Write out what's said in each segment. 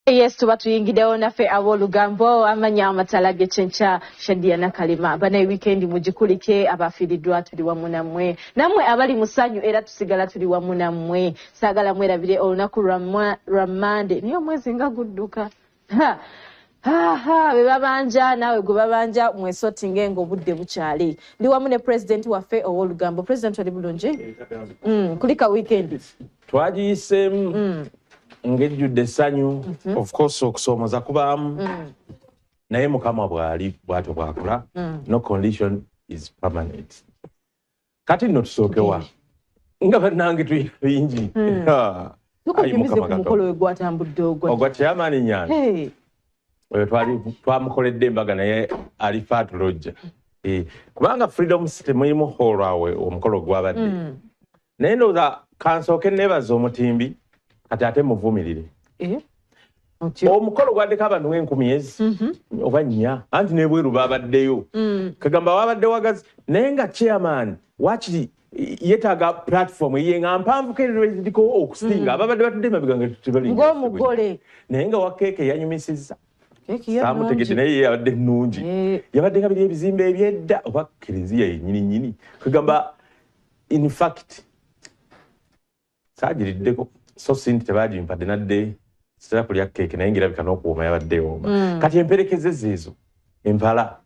Yes, tuba tuyingiddewo naffe aboolugambo, amanya amatala g'ekyenkya, Shadia Nakalema. Banaye, weekend mugikulike. Abafiiriddwa tuli wamu nammwe, nammwe abali mu ssanyu era tusigala tuli wamu nammwe. Saagala mwerabire olunaku lwa Mande, naye omwezi nga gudduka. Ha, be babanja naawe gwe babanja, mwesotinge nga obudde bukyali. Ndi wamu ne pulezidenti waffe ow'olugambo. Pulezidenti, oli bulungi? Kulika weekend. Twagiyiseemu ng'ejjudde essanyu. Of course okusoomoza kubaamu, naye Mukama bw'ali bw'atyo bw'akola. No condition is permanent. Kati nno tusookewa nga bannange tulina bingi. Ah, ayi tukunyumize Mukama ku mukolo Katonda. we gwatambudde ogwa Ogwa chairman Nyanzi. Hey. Oyo twali twamukoledde embaga, naye alifa atulojja. Eh, kubanga Freedom City mulimu hall awe omukolo gwabadde. Naye ndowooza kansooke neebaza omutimbi, kati ate muvumirire. Eh? Otyo. Omukolo gwaddeko abantu ng'enkumi ezi oba nnya, anti n'ebweru babaddeyo. Kagamba wabadde wagazi, naye nga chairman wakiri yeetaaga platform ye nga mpanvuko eriko okusinga ababadde batudde emabega nga tebali. Ng'omugole. Naye nga wa keeke yanyumisizza. Keeki ye Saamutegedde, nnungi. naye ye yabadde nnungi. Eh. Yabadde nga biri ebizimbe ebyedda oba kereziya yennyini nnyini. Kagamba in fact saagiriddeko, so si nti tebagimpadde, nadde sitera kulya keeke, naye ngirabika n'okuwooma yabadde ewooma. Kati emperekeze zeezo empala.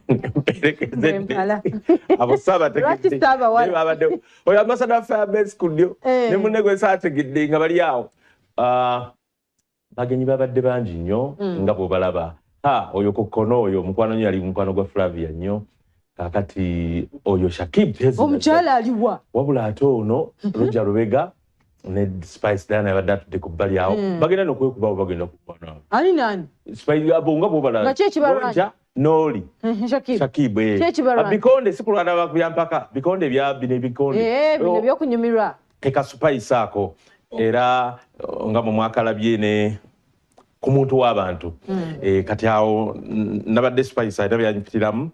Emperekeze. Empala. Abo saabategedde. Lwaki saabawala? Naye babadde oyo ambasada wa Firebase ku ddyo Eh. ne munne gwe saategedde nga bali awo. Ah, bagenyi babadde bangi nnyo nga bw'obalaba. Ha, oyo ku kkono oyo mukwano nnyo, yali mukwano gwa Flavia nnyo. Kakati oyo Shakib. Omukyala aliwa? Wabula ate ono Roger Lubega ne Spice Diana yabadde atudde ku bbali awo. Bagenda nokwekubawo, bagenda kubana. Ani nani? Spice abo nga bwobala. Nga ki ekibalwanya? Roger n'oli. Shakib. Shakib, eh. Ki ekibalwanya? Ah, bikonde, si kulwana bakubya mpaka, bikonde bya bino ebikonde. Eh, bino Oh, byokunyumirwa. Keka Spice ako era nga mwe mwakalabye ne ku muntu w'abantu. Eh, kati awo nabadde Spice alina byampitiramu,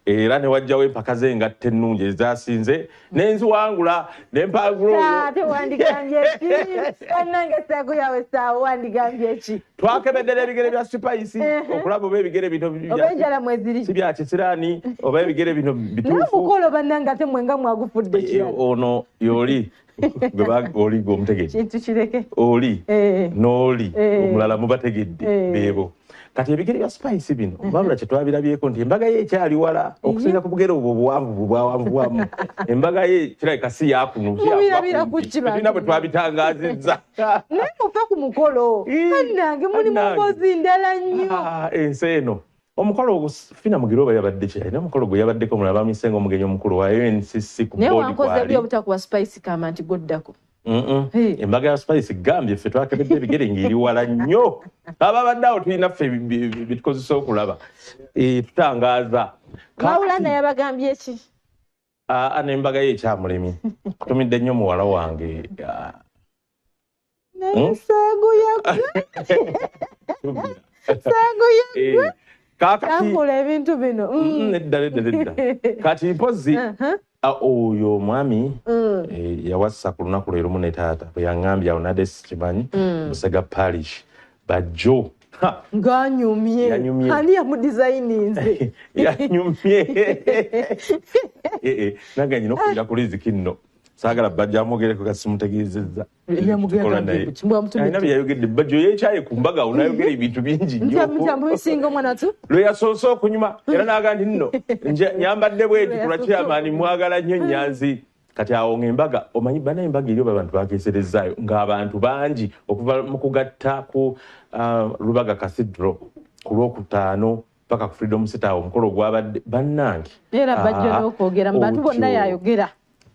era ne wajjawo empaka z'engatto ennungi ezasinze nenziwangula nempangula Ah, oyo. Tewandigambye ki? Bannange, seeguyawe saawa, wandigambye ki? Twakebeddera ebigere bya Spice okulaba oba ebigere bino Oba enjala mweziri. si bya kisiraani, oba ebigere bino Naye bituufu. omukolo bannange, ate mwenga mwagufudde Eh, kirala. Ono yoli gwe oli gweomutegedde. Kintu kireke. Oli Eh. n'oli Eh. omulala mubategedde. Eh. Beebo. Kati ebigere bya Spice bino, wabula kyetwabirabyeko nti embaga ye ekyali wala okusinza ku bugere obwo obuwanvu bwawanvuwamu. Embaga ye kirabika si yakuno. Mubirabira ku ki, Tulina bwe twabitangazizza. Naye mufe ku mukolo. Ii, Bannange, muli mu bannange. mboozi ndala nnyo. Ah, ensi eno. Omukolo ogwo Fina Mugiro oba yabadde ki? Alina omukolo gwe yabaddeko omulala, bamuyise ng'omugenyi omukulu wa UNCC ku Naye board wankoze kwali. byo obutakuwa Spice kama nti goddako. Hey. Embaga ya Spice gambye ffe twakebedde ebigere ng'eri wala nnyo. Ababadde awo tulina ffe bitukozesa okulaba. Eh, tutangaaza. Mawulana yabagambye ki? Aa, n'embaga ye ekyamulemye. Kutumidde nnyo muwala wange. Ah, Naye seeguya, seeguya. Eh, kaakati Tambula ebintu bino. Nedda, nedda, nedda. Kati mpozi oyo omwami eh, yawasa ku lunaku lwe lumu ne taata bwe yaŋŋambye awo, nadde sikimanyi. Busega Parish bajjo. Ha! Ng'anyumye. Yanyumye. Ani yamudizayininze? Yanyumye. Eh, eh, nange nyina okubira ku Riziki nno, saagala bajja amwogereko kasimutegeezezza. Yamugambye Naye. ki? Mbwamutumidde. Alina bye yayogedde. Bajjo yeekyaye ku mbaga awo n'ayogera ebintu bingi nnyo. Nti amusinga omwana tu. Lwe yasoose okunyuma era n'aga nti nno nyambadde bweti ku lwa chairman, mwagala nnyo Nyanzi. Kati awo ng'embaga omanyi bana embaga eri oba abantu bakeeserezaayo ng'abantu bangi okuva mu kugatta ku Lubaga Cathedral ku Lwokutaano paka ku Freedom City awo omukolo gwabadde, bannange. Era bajjo Ah, n'okwogera mu bantu bonna otyo. Yayogera.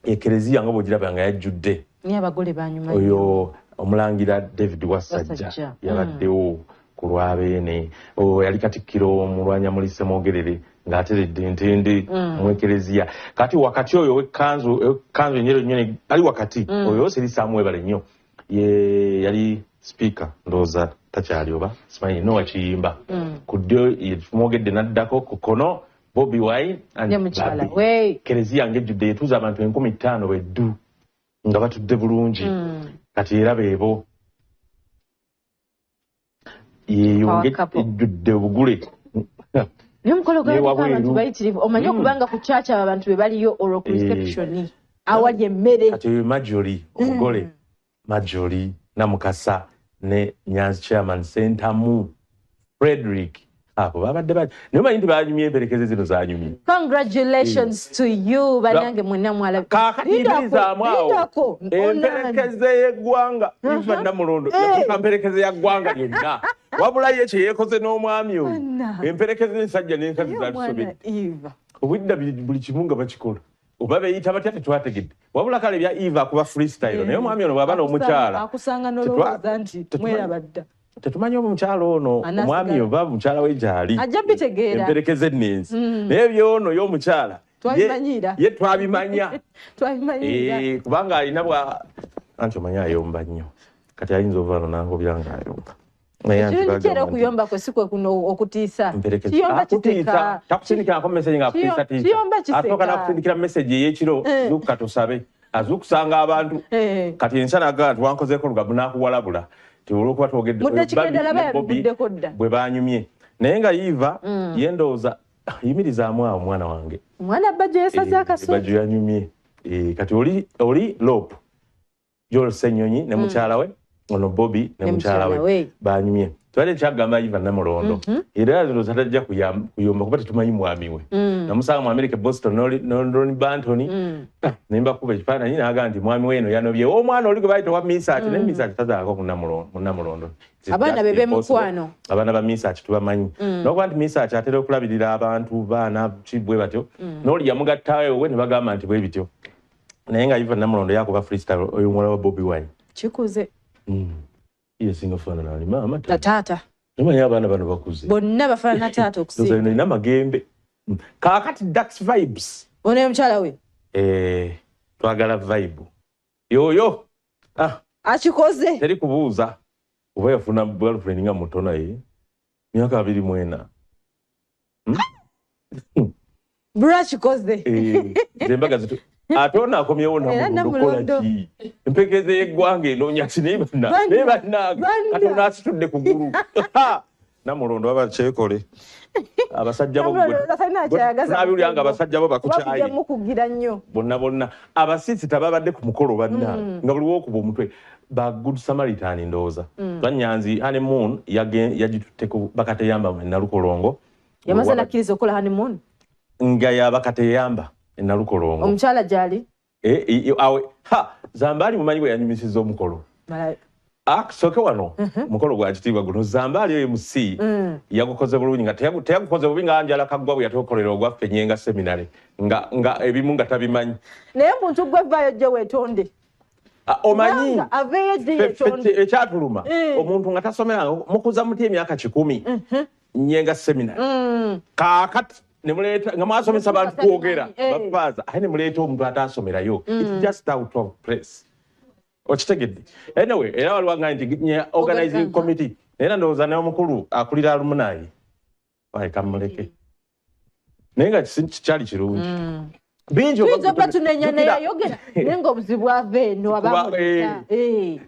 Ekereziya nga bw'ogiraba nga yajjudde. Naye abagole banyuma nnyo. Oyo omulangira David Wasajja Wasajja. yabaddewo ku lwabeene. Oyo yali katikkiro Mulwanyamuli Ssemwogerere ng'ateredde entende mu ekereziya. Kati wakati oyo ow'ekkanzu, ekkanzu enjeru nnyo ali wakati, oyo Sirisaamu, webale nnyo, ye yali sipiika, ndowooza takyali oba simanyi Nowa Kiyimba. Ku ddyo ye tumwogedde, n'addako ku kkono Bobi Wine and Ye mukyala Barbie. We. Kereziya ng'ejjudde, yetuuza abantu 5000 bweddu nga batudde bulungi. Kati era beebo. Yeyo ejjudde obugule. Naye omukolo gwalabika abantu bayitirivu, omanyi okubanga ku church abo abantu be baliyo olwo ku reception awali emmere. Kati oyo Marjorie omugole, Marjorie Namukasa ne Nyanzi chairman Sentamu Frederick, abo babadde bali, naye omanyi nti banyumye, emperekeze zino zanyumye. Congratulations to you banange mwenna mwala. Kaakati yimirizaamu awo, emperekeze y'eggwanga, Eva Namulondo yatuuka mperekeze ya ggwanga lyonna, wabula ye kye yeekoze n'omwami oyo, emperekeze ensajja n'enkazi zatusobedde obwedda, buli kimu nga bakikola oba beeyita batya tetwategedde, wabula kale bya Eva akuba freestyle, naye omwami ono bw'aba n'omukyala akusanga n'olowooza nti mweraba dda. Tetumanyi oba omukyala ono, omwami oba mukyala we gyali ajja bitegeera emperekeze ennenzi, naye byono y'omukyala twabimanyiira. Ye twabimanya. Twabimanyiira. Kubanga alina bwa anti omanyi ayomba nnyo, kati ayinza ova ano nangobya nga ayomba. Ekirungi kyera okuyomba kwe si kwe kuno okutiisa. Kiyomba kiseka. Takusindikirako message nga akutiisatiisa. Kiyomba kiseka. Asooka nakusindikira message ey'ekiro, zuukuka tusabe, azuukusanga abantu. Kati enkya n'agamba nti wankozeeko olugambo, n'akuwalabula ti olw'okuba twogedde Mu ddakiika endala bayabivuddeko dda. bwe banyumye, naye nga Eva ye ndowooza yimirizaamu awo mwana wange. Omwana Bajjo yeesaze akaso. Bajjo yanyumye. Kati oli Lop Joel Ssenyonyi ne mukyala we ono Bobby ne mukyala we banyumye. Twali kyagamba Eva Namulondo era ndowooza tajja kuyomba kuba tetumanyi mwami we. Namusanga mu America, Boston, Ron Banton, ne mbakuba ekifaananyi n'agamba nti mwami we eno yanobye omwana oli gwe bayita owa Misaki, naye Misaki tazaako ku Namulondo. Abaana be b'emikwano. Abaana ba Misaki tubamanyi, n'okuba nti Misaki atera okulabirira abantu baana ki bwe batyo, n'oli yamugattayo we ne bagamba nti bwe bityo, naye nga Eva Namulondo yakuba freestyle oyo muwala wa Bobi Wine. Kikuze. Yesinga faanana ali maama taata. Namanyi abaana bano bakuze bonna bafaanana taata okusinga. Olina magembe. Kaakati Dax Vibes ono omukyala we twagala vibe yoyo akikoze. Teri kubuuza oba yafuna girlfriend nga muto, naye myaka 24. Bro akikoze. Zembaga zitu ate ono akomyewo Namulondo kola ki, empekeze y'eggwanga enoonya ki, naye bannange kati ono asitudde ku ggulu. Namulondo aba kyekole abasajja bo nabiwulira nga abasajja bo bakukyaye bonna bonna abasiisi tababadde ku mukolo banna nga buli wookuba omutwe ba Good Samaritan. Ndowooza Banyanzi honeymoon yagitutte ku Bakateyamba e Nalukolongo. Yamaze nakkiriza okukola honeymoon nga yabakateyamba e Nalukolongo. Omukyala gyali awe ha Zambaali mumanyi bwe yanyumisiza omukolo. Soke wano mukolo gwa kitiibwa guno, Zambaali oyo MC yagukoze bulungi, nga teyagukoze bubi nga Njala Kaggwa bwe yatukolera ogwaffe Nyenga Seminary, nga ebimu nga tabimanyi. Naye muntu gwe vaayo jje weetonde. Omanyi ekyatuluma omuntu nga tasomera mukuza muti emyaka 100 Nyenga Seminary, kaakati nemuleeta nga mwasomesa abantu kwogera bafaaza, ate nemuleeta omuntu atasomerayo, it's just out of place, okitegedde? Anyway, era waliwo nga nti organizing committee, era ndowooza n'omukulu akulira alumni kamuleke, naye nga kikyali kirungi. Bingi tuyinza okuba tunenya naye ayogera, naye nga obuzibu ava eno abamuleta.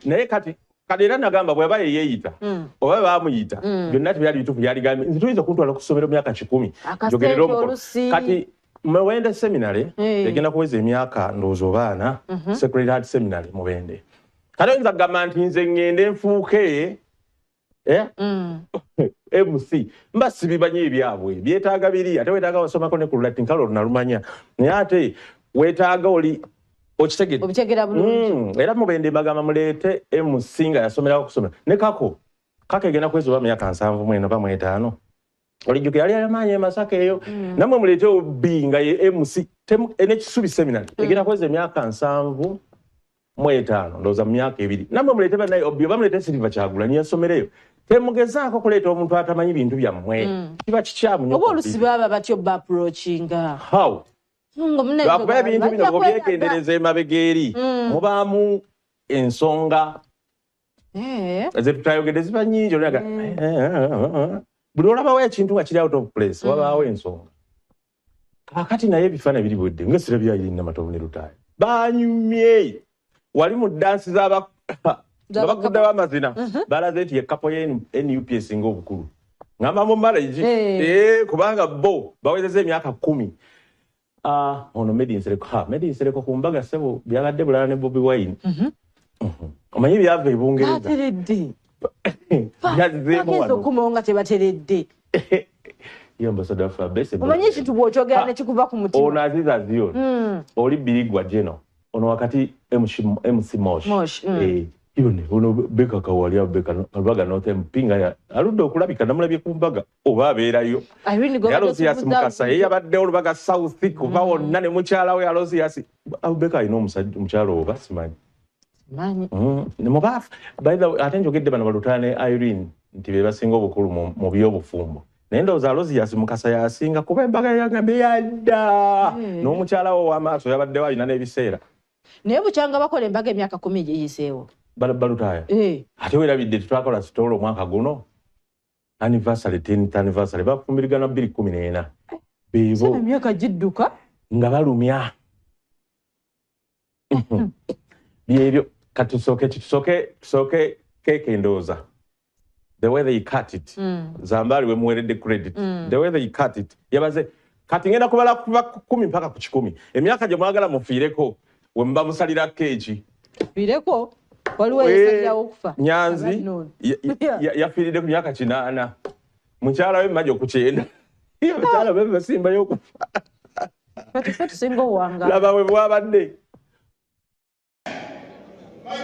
Naye kati kati era nagamba bw'aba yeeyita oba bamuyita byonna tebyali bituufu, yaligambye nze tuyinza okuntwala ku ssomero myaka 100 njogerera omukolo. Kati Mubende Seminary egenda kuweza emyaka ndowooza obaana, Sacred Heart Seminary Mubende. Kati oyinza kugamba nti nze ŋŋende nfuuke MC, mba sibimanyi ebyabwe byetaaga biri, ate weetaaga wasomako ne ku Latin, kale olunalumanya, naye ate weetaaga oli okitegedde. Obitegera bulungi. Era Mubende bagamba muleete MC nga yasomerako kusomera ne kako kako egenda kuweza oba myaka 74 oba 75, olijjukira yali amaanyi e Masaka eyo, nammwe muleete Obi nga ye MC n'Ekisubi Seminary egenda kuweza emyaka 75 ndowooza mu myaka 2, nammwe muleete bannaye Obi oba muleete Silver Kyagulanyi yasomereyo. Temugezaako kuleeta omuntu atamanyi bintu byammwe, kiba kikyamu nnyo. Oba olusi baba batyo baapproachinga. How? Lwakuba ebintu bino bw'obyegendereza emabega eri mubaamu ensonga zetutayogedde ziba nnyingi, olyaga buli olabawo ekintu nga kiri out of place wabaawo ensonga. Kaakati naye ebifaananyi biri bwedde nga sirabya Irene Namatovu ne Lutaaya banyumye wali mu ddansi z'aba Nga baguddewo amazina, balaze nti ye couple ya NUP esinga obukulu. Ngamba mu marriage, kubanga bo bawezezza emyaka 10. Ono Medi Nsereko, Medi Nsereko ku mbaga ssebo byabadde bulala ne Bobi Wine. Omanyi byava e Bungereza. Bateredde. Byazzeemu wano. Okumawo nga tebateredde. Ye ambassador Fabrice. Omanyi ekintu bw'okyogera ne kikuva ku mutima. Ono Aziz Azion. Oli Birigwa Geno. Ono wakati MC Mosh. Mosh. Yone ono Beka Kawali Beka Lubaga North MP nga aludde okulabika namulabye ku mbaga oba abeerayo. Irene Goba Aloysius Mukasa ye yabadde Lubaga South kuva wonna ne mukyala we Aloysius. Beka alina omusajja omukyala oba simanyi. Simanyi. Ne mubaafu. By the way, ate njogedde bano balutaane Irene nti be basinga obukulu mu by'obufumbo. Naye ndowooza Aloysius Mukasa yasinga kuba embaga yagambye yadda. N'omukyala we ow'amaaso yabaddewo alina n'ebiseera. Naye bukyanga bakola embaga emyaka 10 giyiseewo. Balutaaya. Ate weerabidde tetwakola sitoola omwaka guno. Anniversary, 10th anniversary, bafumbirigana 2014. Beebo. Emyaka gidduka. Nga balumya. Byebyo kati tusooke keeke ndowooza. The way they cut it. Zambali we muweredde credit. The way they cut it. Yabaze kati ngenda kubala kuva ku 10 mpaka ku 100. Emyaka gye mwagala mufiireko we muba musalira keeki. Fiireko? Waliwo eyasalirawo okufa. Nyanzi yafiiridde ku myaka 8. Mukyala we mmaje ku 9. Ye mukyala we basimbayo okufa. Kati ffe tusinga owangaala. Laba we bwabadde. My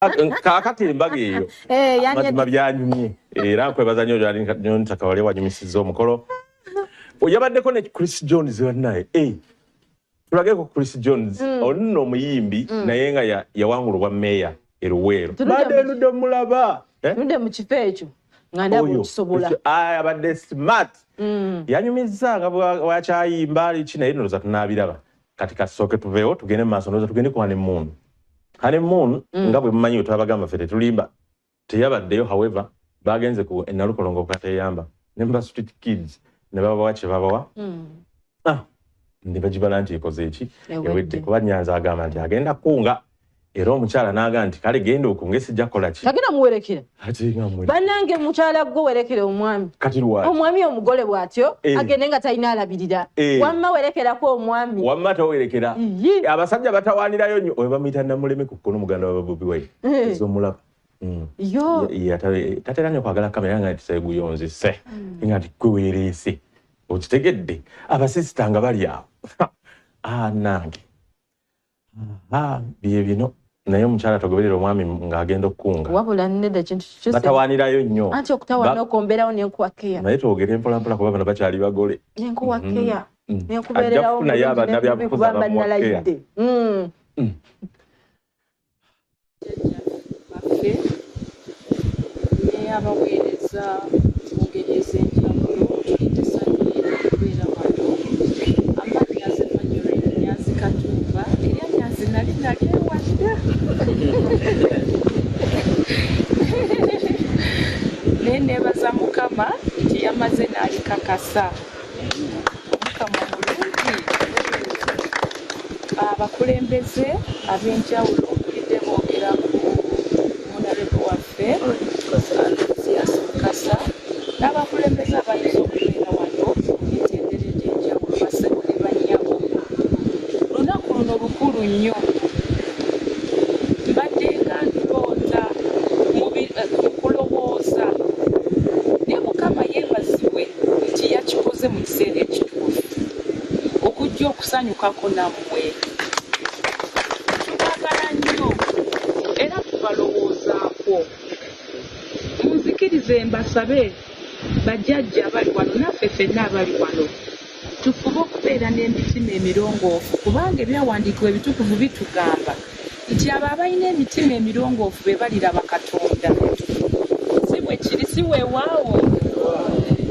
Kaakati embaga eyo mazima byanyumye, era nkwebaza nnyo Ntaka wali wanyumisizza omukolo. Yabaddeko ne Chris Jones bannaye. Tulageko Chris Jones, ono nno omuyimbi naye nga yawangula obwa mmeeya e Luweero. Badde ndudde omulaba. Ndudde mu kifo ekyo nga ndaba okisobola. Abadde smart. Yanyumizza nga bwakyayimba ki, naye ndowooza tunaabiraba. Kati kasooke tuveewo tugende mu maaso, ndowooza tugende ku honeymoon. Honeymoon nga bwe mumanyi bwe twabagamba ffe tetulimba, teyabaddeyo. However, bagenze ku Nalukolongo Kateyamba ne mu ba street kids ne babawa kye babawa, ne bagibala nti ekoze eki, ewedde. Kuba Nyanza agamba nti agenda kunga, era omukyala n'agamba nti kale genda okunge, sijja kukola ki. Tagenda muwerekera. Ate nga muwerekera. Bannange, mukyala gwe werekera omwami. Kati lwaki? Omwami omugole bw'atyo agende nga talina alabirira? Wamma werekerako omwami. Wamma towerekera. Abasajja batawaanirayo nnyo. Oyo bamuyita Namuleme ku kkono, muganda wa Bobi Wine. Ez'omulaba. Yo. Tatera nnyo kwagala kamera, nga nti seeguyonzise, nga nti gwe weereese okitegedde. Abasisita nga bali awo, nange bye bino. Naye omukyala togoberera omwami ng'agenda okukunga. Wabula nedda, kintu kikyuse. Batawaanirayo nnyo. Anti okutawaana okwombeerawo nenkuwa keya. Naye twogere mpolampola kuba bano bakyali bagole. Nenkuwa keya. Ajja kufunayo abannabyabufuzi abamuwa keya. Nalayidde. Baffe ne abaweereza mu ngeri ez'enjawulo, tulidde essanyu okubeera wano. Amannya nze Marjorie Nyanzi Katumba. Erya Nyanzi nali nalyewadde, naye neebaza Mukama nti yamaze n'alikakasa. Omukama mulungi. Abakulembeze ab'enjawulo mpulidde boogera ku honorable waffe Aloysius Mukasa n'abakulembeze abayinza okubeera wano mu mitendera egy'enjawulo. Bassebo ne bannyabo, lunaku luno lukulu nnyo. Mbadde nga nduloota mu kulowooza, naye Mukama yeebazibwe nti yakikoze mu kiseera ekituufu okujja okusanyukako nammwe. Tubaagala nnyo era tubalowoozaako. Munzikirize mbasabe, bajjajja abali wano naffe ffenna abali wano, tufube okubeera n'emitima emirongoofu, kubanga ebyawandiikibwa ebitukuvu bitugamba nti abo abalina emitima emirongoofu be baliraba Katonda. Si bwe kiri? Si weewaawo?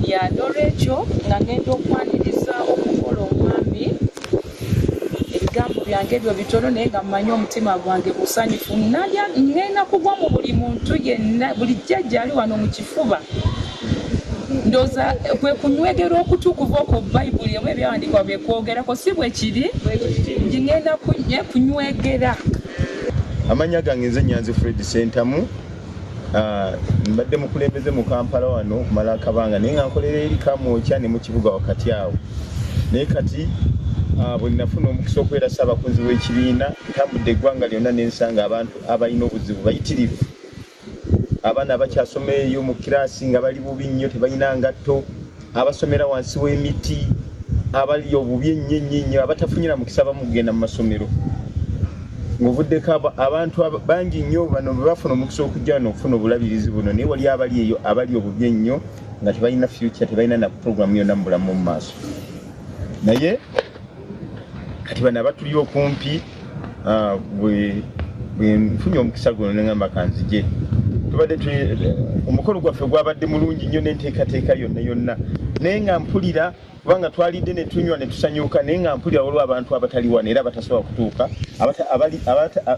Ya, nolwekyo nga ngenda okwaniriza okukola omwami, ebigambo byange ebyo bitono, naye nga mmanyi omutima gwange musanyufu. Ngenda kugwa mu buli muntu yenna, buli jjajja ali wano mu kifuba. Ndowooza kwe kunywegera okutukuvu okwo Bayibuli emu ebyawandiikibwa byekwogerako. Si bwe kiri? Ngenda kunywegera. Amannya gange nze Nyanzi Fred Sentamu. Mbadde mukulembeze mu Kampala wano okumala akabanga, naye nga nkolera eri Kamwokya ne mu kibuga wakati awo. Naye kati bwe nafuna omukisa okubeera ssaabakunzi w'ekibiina, ntambudde eggwanga lyonna nensanga abantu abalina obuzibu bayitirivu, abaana abakyasoma eyo mu kiraasi nga bali bubi nnyo, tebalina ngatto, abasomera wansi w'emiti, abali obubi ennyo ennyo ennyo, abatafunyira mukisa bamu kugenda mu masomero. Ng'ovuddeko abantu bangi nnyo bano bwe bafuna omukisa okujja wano okufuna obulabirizi buno, naye wali abali eyo abali obubi ennyo nga tebalina future, tebalina na programu yonna mu bulamu mu maaso. Naye kati bano abatuli okumpi, bwe nfunye omukisa guno ne ŋŋamba kanzije. Tubadde omukolo gwaffe gwabadde mulungi nnyo n'enteekateeka yonna yonna, naye nga mpulira kubanga twalidde ne tunywa ne tusanyuka, naye nga mpulira waliwo abantu abatali wano era abatasobola kutuuka,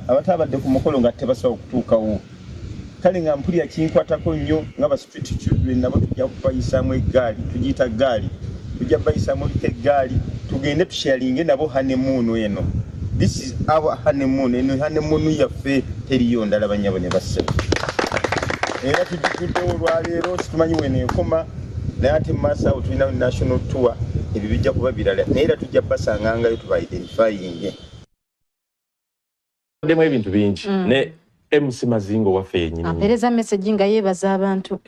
abatabadde ku mukolo nga tebasobola kutuukawo. Kale nga mpulira kinkwatako nnyo nga ba street children nabo tujja kubayisaamu eggaali, tugiyita ggaali, tujja kubayisaamu eggaali tugende tusharinge nabo honeymoon eno. This is our honeymoon. Eno honeymoon yaffe, teriyo ndala, bannyabo ne bassebo. Era tugiguddewo olwaleero, situmanyi weneekoma, naye ate mu maaso awo tulina national tour, ebyo bijja kuba birala, naye era tujja basangangayo tuba identifying. Demu ebintu bingi ne MC Mazingo waffe yennyini. Ampeereza message nga yeebaza abantu.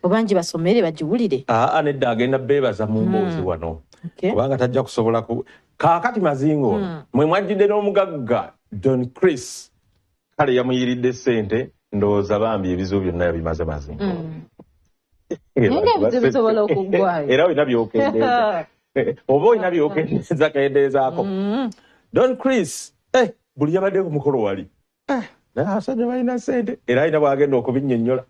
Obangi basomere bagiwulire. Aa, nedda, agenda beebaza mu mboozi wano, kubanga tajja kusobola ku. Kaakati Mazingo, mwe mwajjidde n'omugagga Don Chris. Kale yamuyiridde ssente, ndowooza bambi ebizibu byonna yabimaze Mazinga. Naye bisobola okuggwayo. Era olina byokendeeza, oba olina byokendeeza, kendeezaako. Don Chris, buli yabadde ku mukolo wali, naye abasajja balina ssente, era alina bwagenda okubinnyonnyola.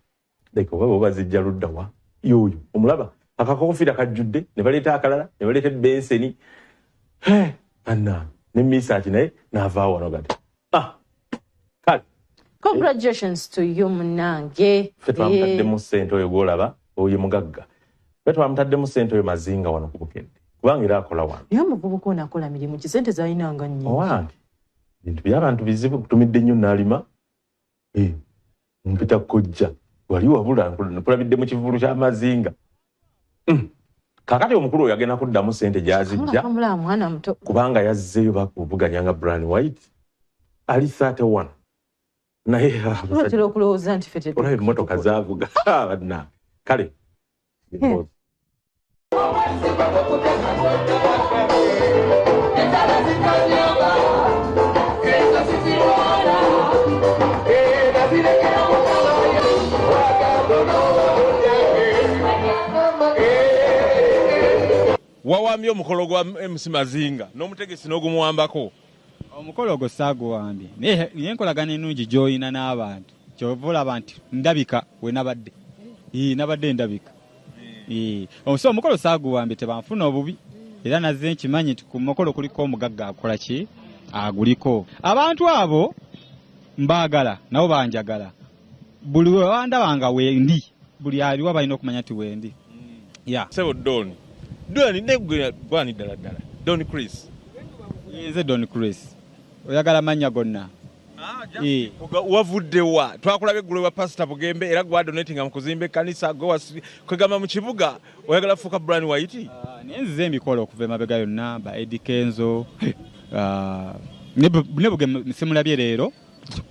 Like oba bo bazijja ludda wa? Yoyo omulaba akakofiira kajjudde, ne baleeta akalala, ne baleeta ebbenseni anna ne misaaki, naye n'avaawo wano gati. Ah, kale. Congratulations to you, munange. Ffe twamutaddemu ssente oyo gwolaba, oyo mugagga. Ffe twamutaddemu ssente oyo Mazinga wano ku Bukedde, kubanga era akola wano. Naye omuvubuka ono akola mirimu ki? Sente zalina nga nnyingi. Owange, bintu by'abantu bizibu. Kutumidde nnyo n'alima. Mpita kojja wali wabula nkulabidde mu kivulu ky'Amazinga. Kaakati omukulu oyo agenda kuddamu ssente gy'azijja. Nga mwana muto. Kubanga yazzeeyo bakuvuganya nga Brian White ali 31, naye Tubatera okulowooza nti ffe olaba emmotoka zaavuga banna. Kale. Wawambye omukolo gwa MC Mazinga n'omutegesi n'ogumuwambako. Omukolo ogwo saaguwambye, naye enkolagana ennungi gy'olina n'abantu, kyova olaba nti ndabika we nabadde. Ii, nabadde ndabika. Ii. So omukolo saaguwambye, tebanfuna obubi, era nazze nkimanyi nti ku mukolo kuliko omugagga akola ki aguliko. Abantu abo mbaagala, nabo banjagala. Buli we bandaba nga wendi, buli aliwo balina okumanya nti wendi ya. Sebo Don, Don ne gwani ddala ddala Don Chris? Nze Don Chris. Oyagala mannya gonna? Wavuddewa? Twakulaba eggulo wa Pasita Bugembe, era gwa donatinga mu kuzimba ekkanisa. Gwe kwegamba mu kibuga oyagala fuuka Brian White. Ah, naye nzize emikolo okuva emabega yonna, ba Eddy Kenzo, ne Bugembe simulabye leero,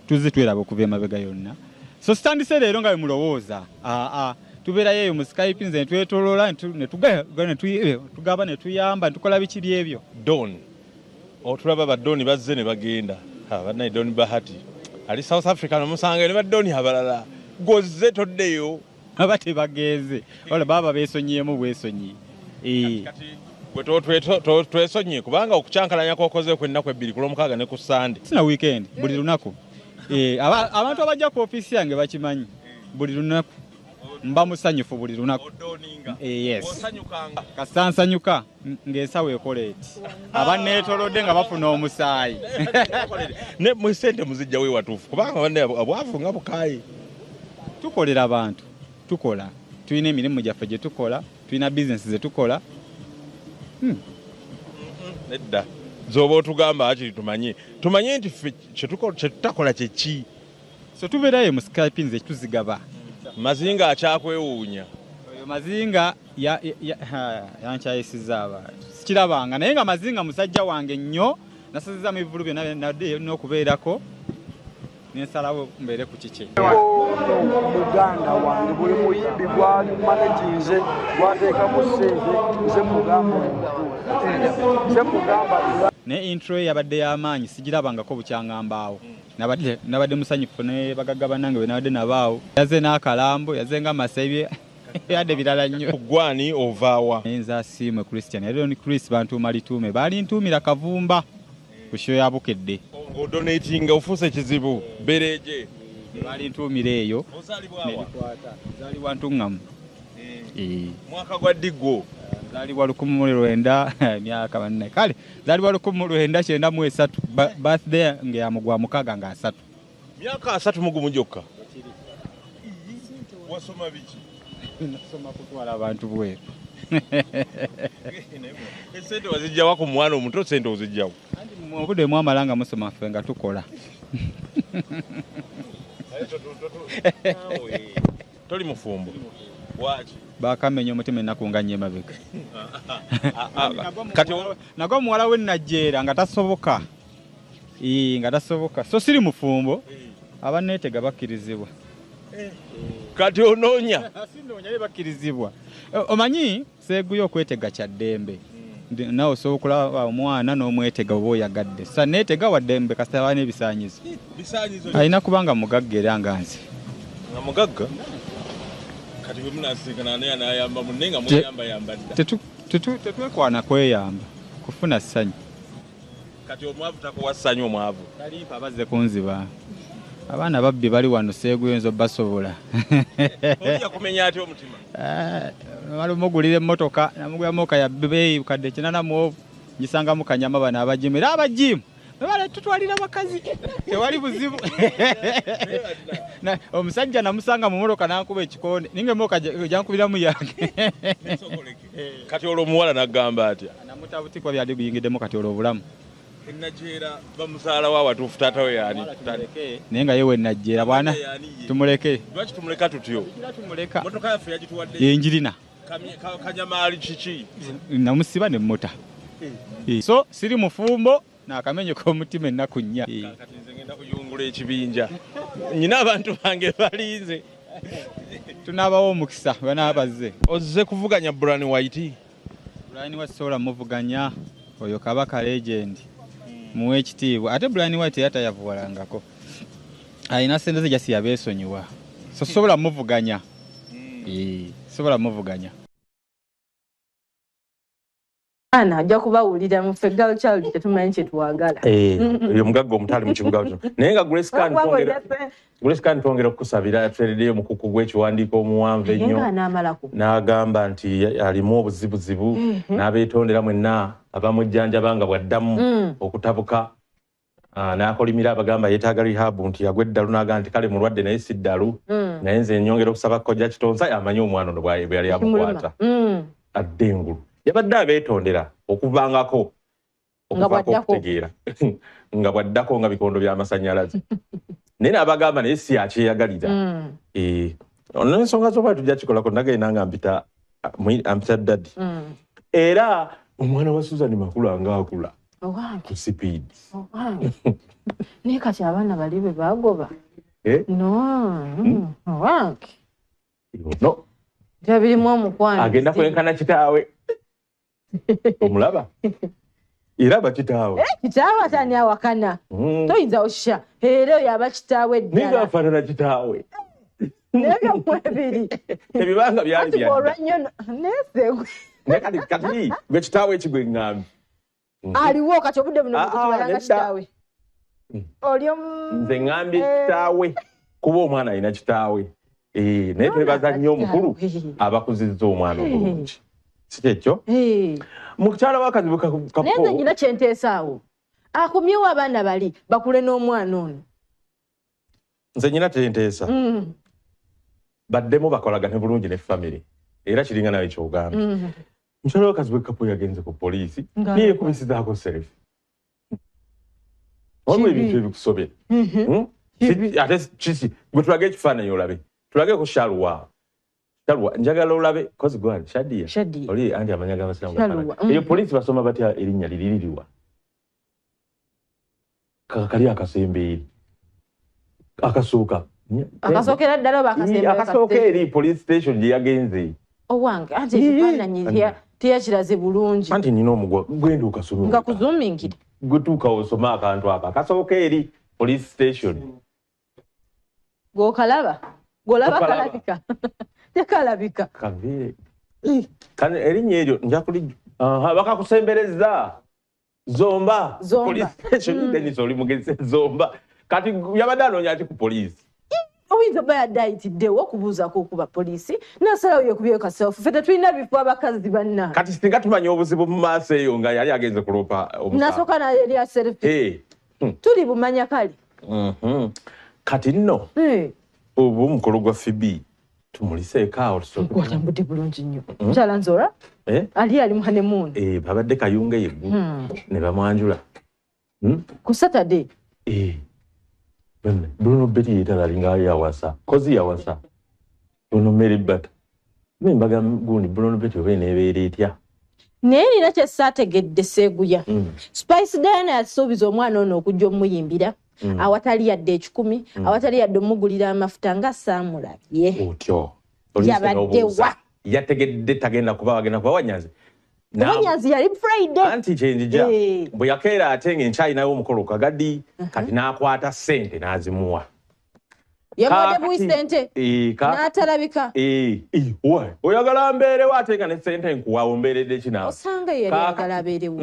tuzze tweraba okuva emabega yonna. So sitandise leero nga bwe mulowooza. Aa, tubeerayo eyo mu Skype, nze ntwetoloola ne tugaba ne tuyamba ne tukola biki byebyo. Don, otulaba badoni bazze ne bagenda. Bannaye, Don Bahati ali South Africa nomusanga ne badoni abalala. Gozze toddeyo. Aba tebagenze, wala baba beesonyiyeemu bwesonyi. Kati gwe twesonyiye kubanga okukyankalanya kwokoze ku ennaku ebbiri, ku Lwomukaaga ne ku Sande. Sina weekend, buli lunaku. Abantu abajja ku ofiisi yange bakimanyi, buli lunaku mba musanyufu, buli lunaku. Yes. Osanyukanga. Kasita nsanyuka ng'ensawo ekola eti, abanneetolodde nga bafuna omusaayi. Ne mu sente muzijjawo ewatuufu? Kubanga banne obwavu nga bukaayi. Tukolera abantu, tukola, tulina emirimu gyaffe gye tukola, tulina bizinesi ze tukola. Nedda, zoba otugamba akiri tumanye nti ffe kyetutakola kyeki. So tubeerayo mu Skype, nze tuzigaba. Mazinga akyakwewuunya. Oyo Mazinga yankyayisiza abantu, sikirabanga, naye nga Mazinga musajja wange nnyo. Nasazizaamu ebivulu byonna nadde n'okubeerako, nensalawo mbeere ku kike. Muganda wange, buli muyimbi gwali managinze gwateekamu ssente, nze mugamba, nze mugamba. Naye intro ye yabadde y'amaanyi, sigirabangako bukyangambaawo. Nabadde musanyufu ne bagagga bannange bwe nabadde nabaawo. Yaze n'akalambo, yaze nga masebye, yadde birala nnyo. Gwani ovaawa? Naye nze Asiimwe Christian, era ni Chris bantuuma lituume, balintuumira Kavumba ku show ya Bukedde. Ng'odonatinga ofuuse ekizibu bereje. Balintuumira eyo. Ozaalibwawa? Nerikwata. Nzaalibwa Ntuŋŋamu. Mwaka gwa ddigwo? Nzaalibwa 1900, emyaka banne, kale nzaalibwa 1993. Birthday nga ya mugwa mukaaga nga 30. Myaka 31 gyokka? Wasoma biki? Nasoma kutwala abantu bweru. Esente wazijjawa? Ku mwana omuto sente ozijjawa? Anti obudde mwamala nga musoma, ffe nga tukola. Toli mufumbo? Waki? Bakamenya omutima ennaku nga nnyo emabega. Kati nagwo omuwala we Najjeera nga tasoboka. Ii, nga tasoboka, so siri mufumbo, abaneetega bakkirizibwa. Kati onoonya? Sinoonya, ye bakkirizibwa. Omanyi seeguyo okwetega kya ddembe. Nawe osobola okulaba omwana n'omwetega oba oyagadde. Sa neetega waddembe kasita aba n'ebisaanyizo. Alina kubanga mugagga era nga nze. Nga mugagga? Kati bwe munaasinkana naye anaayamba munne nga mweyambayamba dda. Tetwekwana kweyamba, kufuna ssanyu. Kati omwavu takuwa ssanyu omwavu. Talimpa bazze kunziba. Abaana babbi bali wano seeguyinza obbasobola. Ojja kumenya atya omutima? Waliwo mugulira emmotoka, namugulira emmotoka ya bbeeyi kadde 80 ngisangamu kanyama bano abajimu era abajimu bale tutwalira bakazi tewali buzibu. Omusajja namusanga mu mmotoka n'ankuba ekikonde ninga emmotoka gyankubiramu yange. Kati olwo omuwala n'agamba atya? Namutabutikwa byali biyingiddemu kati olwo obulamu. Ennajeera bamuzaala wa watuufu taata we yaani? Naye nga ye we Najjeera bwana tumuleke. Lwaki tumuleka tutyo? Tumuleka. Mmotoka yaffe yagituwadde. Yenjirina. Kanyamaali kiki? Namusiba ne mmota. So siri mufumbo n'akamenyo k'omutima ennaku nnya. Kati nze ngenda kuyungula ekibinja. Nnyina abantu bange balinze. Tunaabawo omukisa banaabazze. Ozze kuvuganya Brian White? Brian White sobola muvuganya oyo kabaka legend. Muwe ekitiibwa ate Brian White era tayavuwalangako. Alina ssente ze jasi yabeesonyiwa. So sobola muvuganya. Sobola muvuganya. Ana ajja kubawulira mu ffe girl child tetumanyi kye twagala. Oyo mugagga omutali mu kibuga kino. Naye nga Grace Khan twongera okukusabira yatuteereddeyo omukuku gw'ekiwandiiko omuwanvu ennyo. N'agamba nti alimu obuzibuzibu n'abeetondera mwenna abamujjanjaba nga bw'addamu okutabuka. N'akolimira abagamba yeetaaga rehab nti yagwa eddalu n'agamba nti kale mulwadde naye si ddalu. Naye nze nnyongera okusaba Kojja Kitonsa amanyi omwana ono bwe yali amukwata. Adde engulu. Yabadde abeetondera okuvangako okuvaako okutegeera nga bw'addako nga bikondo by'amasannyalaze. Naye n'abagamba naye si akyeyagalira. N'ensonga z'oba tujja kikolako nagenda nga ampita daddy. Era omwana wa Susan Makula ng'akula ku sipiidi. Naye kati abaana bali be baagoba. No, owange. No. Tebirimu omukwano. Agenda kwenkana kitaawe. Omulaba? Era bakitaawe. Kitaawe ate ani awakana? Toyinza osha. Era oyo aba kitaawe ddala. Ninga afaanana kitaawe. Naye byomwebiri. Ebibanga byali byadda. Olwa nnyo neeseegwe. Naye kati gwe kitaawe ekigwe ŋŋambi. Aliwo kati obudde buno bwekutwalanga kitaawe. Oli nze ŋŋambye kitaawe kuba omwana alina kitaawe. Naye twebaza nnyo omukulu abakuzizza omwana obulungi. Si kyekyo? Mukyala w'akazibu Kapo. Naye nze nnyina kye nteesaawo. Akomyewo abaana bali bakule n'omwana ono. Nze nnyina kye nteesa. Baddemu bakolagane bulungi ne famire. Era kiringa nawe ky'ogambye. Mukyala w'akazibu Kapo yagenze ku poliisi naye yeekubisizaako selfie. Waliwo ebintu ebikusobera. Ate kiki gwe tulage ekifaananyi olabe. Tulageko Shaluwa. Shaluwa njagala olabe kozi gwani Shadia. Oli anti amanya g'abasiraamu gafaanana. Eyo poliisi basoma batya erinnya liri liriwa? Kali akasembe eri. Akasooka. Akasookera ddala oba akasembe? Akasooka eri police station gye yagenze. Owange anti ekifaananyi teyakiraze bulungi. Anti nina omugwa gwenda okasome. Nga kuzuumingire. Gwe tuuka osome akantu ako. Akasooka eri police station. Gw'okalaba? Gw'olaba kalabika? Tekalabika. Kaviire. Erinnya eryo nja kuli bakakusembereza. Zomba. Police station Dennis oli mugezi Zomba. Kati yabadde anoonya ki ku poliisi? Oyinza oba yadde ayitiddewo okubuuzaako okuba poliisi n'asalawo yeekubyeyo ka selfie. Ffe tetulina bifo abakazi banna. Kati singa tumanya obuzibu mu maaso eyo nga yali agenze kuloopa omusango. N'asooka n'erya selfie. Tuli bumanya kale. Kati nno oba omukolo gwa Phoebe tumuliseeko awo tusooke. Gwatambudde bulungi nnyo. Mukyala Nzora ali mu honeymoon. Babadde Kayunga eyo ne bamwanjula. Ku Saturday. Bruno Betty yeetala alinga yawasa. Kozi yawasa. Bruno Mary Bata. Embaga gundi Bruno Betty oba eneebeera etya? Naye nina kye saategedde Seeguya. Spice Diana yasuubiza omwana ono okujja omuyimbira awatali yadde 1,000, awatali yadde omugulira amafuta nga saamulabye. Otyo. Yabadde wa? Yategedde tagenda kuba bagenda kuba wanyanze. Nyanzi yali Friday. Anti kyenjija bwe yakeera ate ng'enkyalinayo omukolo Kagadi, kati n'akwata ssente n'azimuwa. Yamuwadde buwi ssente n'atalabika. Oyagala mbeerewo ate nga ne ssente nkuwa ombeeredde ki naawe? Osanga ye yali ayagala abeerewo.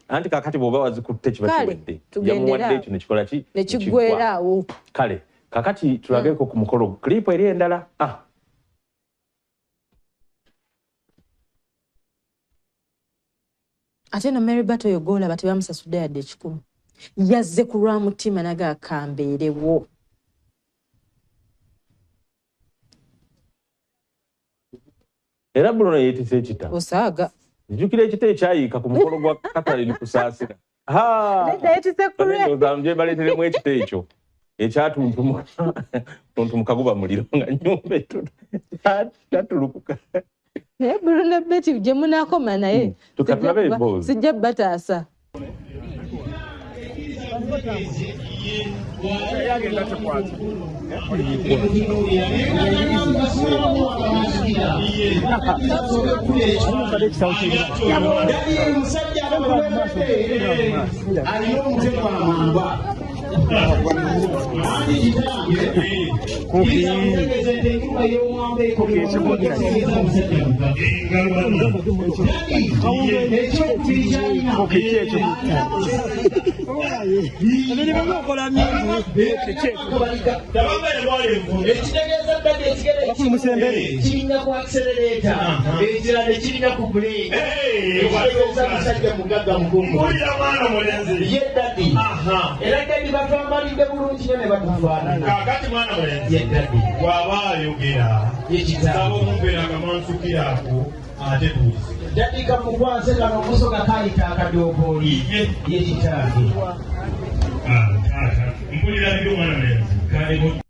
Anti kaakati bw'oba wazikutte kiba kiwedde. Yamuwadde ekyo ne kikola ki? Ne kiggweeraawo. Kale kakati tulageko ku mukolo clip eri endala. Ate no Mary Battle oyo gw'olaba tebamusasudde yadde 100. Yazze ku lwa mutima naga akambeerewo. Era Bruno yeetisse ekita. Osaaga. Nzijukira ekita ekyayiika ku mukolo gwa Catherine Kusaasira. Nedda yeetisse ku lwe. Ndowooza baleeteremu ekita ekyo. Ekyatuntumuka guba muliro nga nnyumba tatulukuka. Naye Bruno Betty gye munaakoma naye sijja bataasa. Batwambalidde bulungi nnyo ne batufaanana. Kaakati mwana mulenzi bw'aba ayogera nsaba okumpeera akamansuukiro ako ate tuwulize. Daddy kamukwase kano omusoga kayita akadookooli ye kitange. Taata mpulira biri omwana mulenzi kale.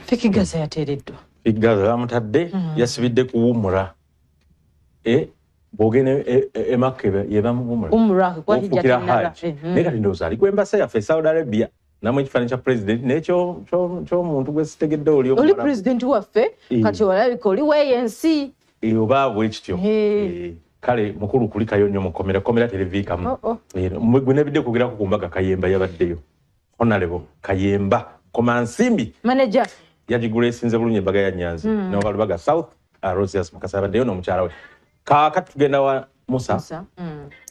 Fik Gaza yateereddwa. Fik Gaza bamutadde yasibidde kuwummula. Bw'ogenda e Makka ye bamuwummula. Ofukira Hajj. Naye kati ndowooza ali ku embassy yaffe e Saudi Arabia namwe ekifaananyi kya pulezidenti naye ky'omuntu gwe sitegedde oli Oli pulezidenti waffe kati olabika oli weeyo ensi. Oba bwe kityo. Kale mukulu kulikayo nnyo mu kkomera, kkomera teriviikamu. Gwe nebidde kwogerako ku mbaga Kayemba yabaddeyo. Honorable Kayemba Komansimbi. Manager. Yagigula esinze bulungi embaga ya Nyanzi. N'owalubaga South, Rosius Mukasa abaddeyo n'omukyala we. Kaakati tugenda wa Musa.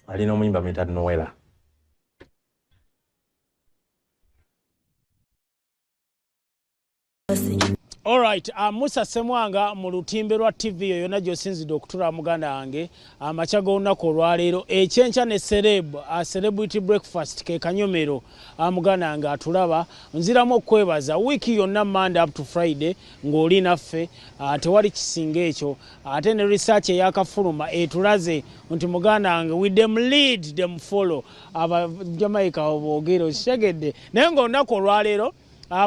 Alina omuyimba amuyita Noella. Alright, Musa Semwanga mu lutimbe lwa TV yonna gy'osinzidde okutula muganda wange amakya g'olunaku olwaleero ekyenkya ne celeb celebrity breakfast ke kanyomero muganda wange atulaba. Nziramu okwebaza wiiki yonna Monday up to Friday ng'oli naffe, tewali kisinga ekyo. Ate ne research eyakafuluma etulaze nti muganda wange we them lead them follow, aba Jamaica boogera okitegedde. Naye ng'olunaku olwaleero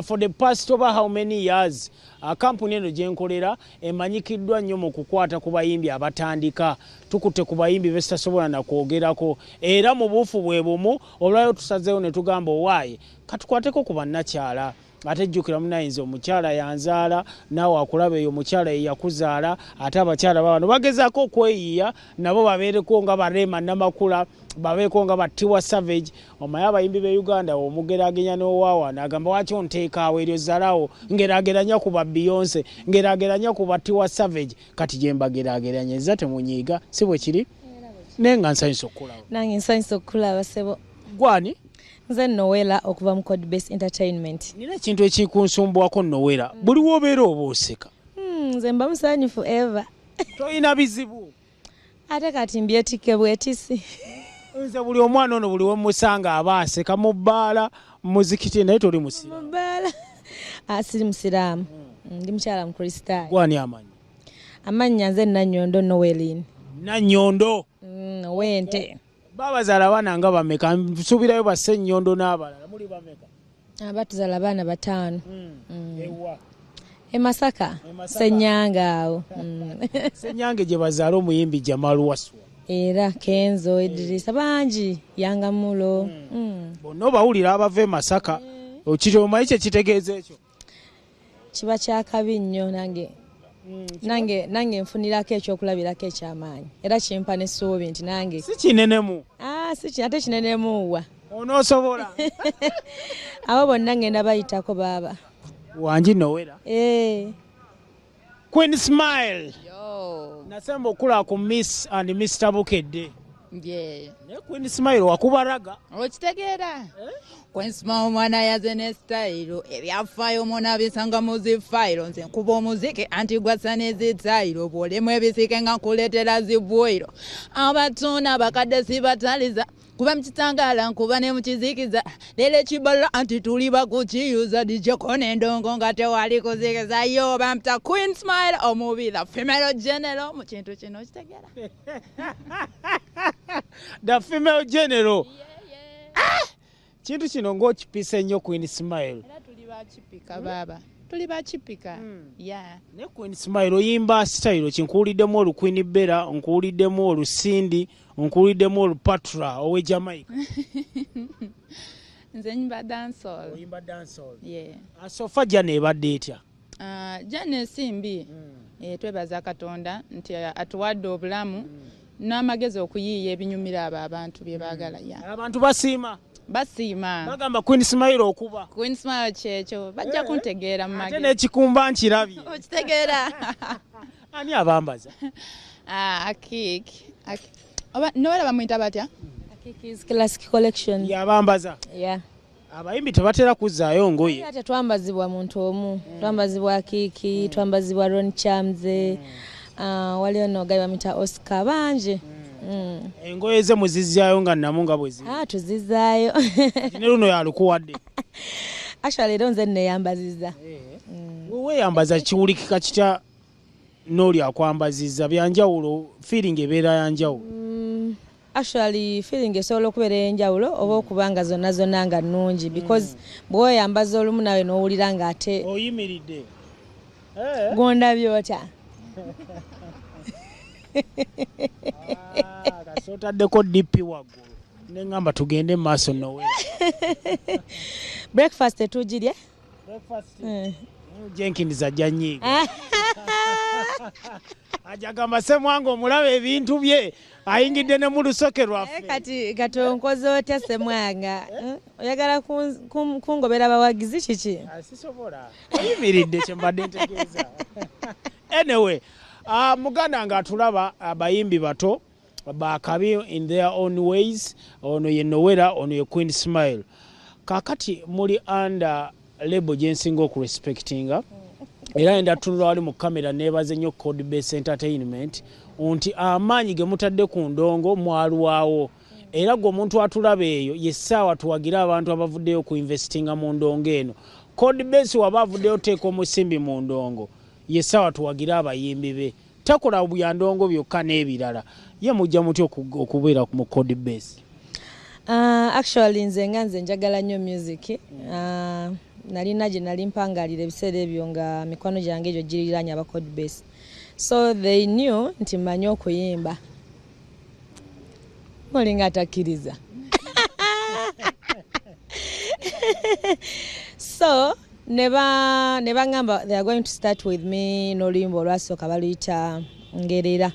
for the past over how many years kampuni eno gye nkolera emanyikiddwa nnyo mu kukwata ku bayimbi abatandika. Tukutte ku bayimbi besitasobola na kwogerako, era mu buufu bwe bumu olwayo tusazeewo ne tugamba owaaye katukwateko ku bannakyala. Ate jjukira munayinza omukyala yanzaala, naawe akulaba eyo omukyala yeyakuzaala. Ate abakyala babano bagezaako okweyiya nabo babeereko nga Barema Namakula, babeeko nga Tiwa Savage. Omaye abayimbi be Uganda omugeragenya n'owaawana agamba waki onteekaawo eryo zalawo, ngerageranya ku ba Beyonce, ngerageranya ku ba Tiwa Savage. Kati gye mbagerageranyeza temunyiiga, si bwe kiri? Naye nga nsanyusa okukulaba. Nange nsanyusa okukulaba ssebo. Gwani? Nze Noella okuva mu Code Base Entertainment. Nina ekintu ekikunsumbuwako Noella, buli w'obeera oba oseka. Nze mba musanyufu eva. Toyina bizibu? Ate kati mbyetikke bwetisi. Nze buli omwana ono buli wemusanga aba aseka mu bbaala, muzikiti, naye toli musiraamu. Mu bbaala. Siri musiraamu. Ndi mukyala Mukristaayo. Gwani amanyi? Amannya nze Nannyondo Noeline. Nannyondo? Ow'ente. Babazaala abaana nga bameka? Nsuubirayo bassennyondo n'abalala. Muli bameka? Batuzaala abaana 5. Ewa? E Masaka. Ssenyange awo. Ssenyange gye bazaala omuyimbi Jamal Waswa. Era Kenzo, Idrisa bangi, Yangamulo. Bonna obawulira abava e Masaka. Omanyi kye kitegeeza ekyo? Kiba kyakabi nnyo nange. Nange nfunirako ekyokulabirako ekyamaanyi era kimpa n'essuubi nti nange si kinenemu. Si ate kinenemu wa onoosobola. Abo bonna ngenda bayitako baaba wangi Noella. Queen Smile. Nasemba okula ku Miss and Mr Bukedde. Yeah. Naye Queen Smile wakubaraga. Okitegeera? Queen Smile omwana yaze ne style, ebyafaayo omwana abisanga mu zifayiro, nze nkuba omuziki anti gwasa ne zitayiro, bw'olemu ebisike nga nkuleetera zibwoiro. Abatunda abakadde sibataliza, kuba mu kitangaala nkuba ne mu kizikiza, leero ekibala anti tuli bakukiyuza, DJ kona endongo nga tewali kuzikiza. Yo bampita Queen Smile omubi, the female general mu kintu kino, okitegeera? The female general. Kintu kino ng'okipisa ennyo Queen Smile. Era tuli bakipika baaba, tuli bakipika. Yeah. Naye Queen Smile oyimba style ki? Nkuwuliddemu olu Queen Bella, nkuwuliddemu olusindi, nkuwuliddemu olupatra ow'e Jamaica. Nze nyimba dancehall. Oyimba dancehall. Yeah. So far journey ebadde etya? Journey si mbi. Twebaza Katonda nti atuwadde obulamu n'amagezi okuyiiya ebinyumira abo abantu bye baagala. Yeah. Abantu basiima? Basiima. Bagamba Queen Smile okuba. Queen Smile kyekyo, bajja kuntegeera mu Ate magezi. n'ekikumba nkirabye. Okitegeera? Ani abambaza? Akik. Oba Noella bamuyita batya? Akiki's Classic Collection. Yabambaza? Yeah. Abayimbi tebatera kuzzaayo ngoye. Ate twambazibwa muntu omu. Twambazibwa Kiki, twambazibwa Ron Chamze. Waliyo no guy bamuyita Oscar bangi. Engoye ze muzizzaayo nga nnamu nga bwe ziri? Tuzizaayo. Ne luno yalukuwadde. Actually leero nze nneeyambazizza. Weeyambaza kiwulikika kitya n'oli akwambazizza? Byanjawulo, feeling ebeera yanjawulo? Actually feeling esobola okubeera ey'enjawulo oba okuba nga zonna zonna nga nnungi, because bw'oyambaza olumu nawe n'owulira ng'ate oyimiridde. Gondabye otya? Kasi otaddeko DP waggulu ne ŋŋamba tugende mu maaso Noella. Breakfast tetugirye? Jenkins ajja nnyiiga. Ajja gamba Ssemwanga omulaba ebintu bye ayingidde ne mu lusoke lwaffe. Kati onkoze otya Ssemwanga? Oyagala kungobera bawagizi kiki? Sisobola. Oyimiridde kye mbadde ntegeeza. Anyway, muganda nga atulaba abayimbi bato bakabi in their own ways. Ono ye Noella, ono ye Queen Smile. Kaakati muli under label gye nsinga okurespectinga, era enda tunula wali mu kamera neebaze nnyo Code Base Entertainment nti amaanyi ge mutadde ku ndongo mwalwawo. Era gwe omuntu atulaba eyo yessaawa tuwagire abantu abavuddeyo ku investinga mu ndongo eno. Code Base waba avuddeyo teeka omusimbi mu ndongo, yessaawa tuwagire abayimbi be. Takola bya ndongo byokka n'ebirala. Ye mujja mutya okubeera mu Code Base? Actually nze nga nze njagala nnyo music. Nalina gye nali mpangalira ebiseera ebyo nga mikwano gyange egyo giriranye aba Code Base, so they knew nti mmanyi okuyimba. Olinga atakkiriza. So Ne bangamba they are going to start with me n'oluyimba olwasooka baluyita Ngerera.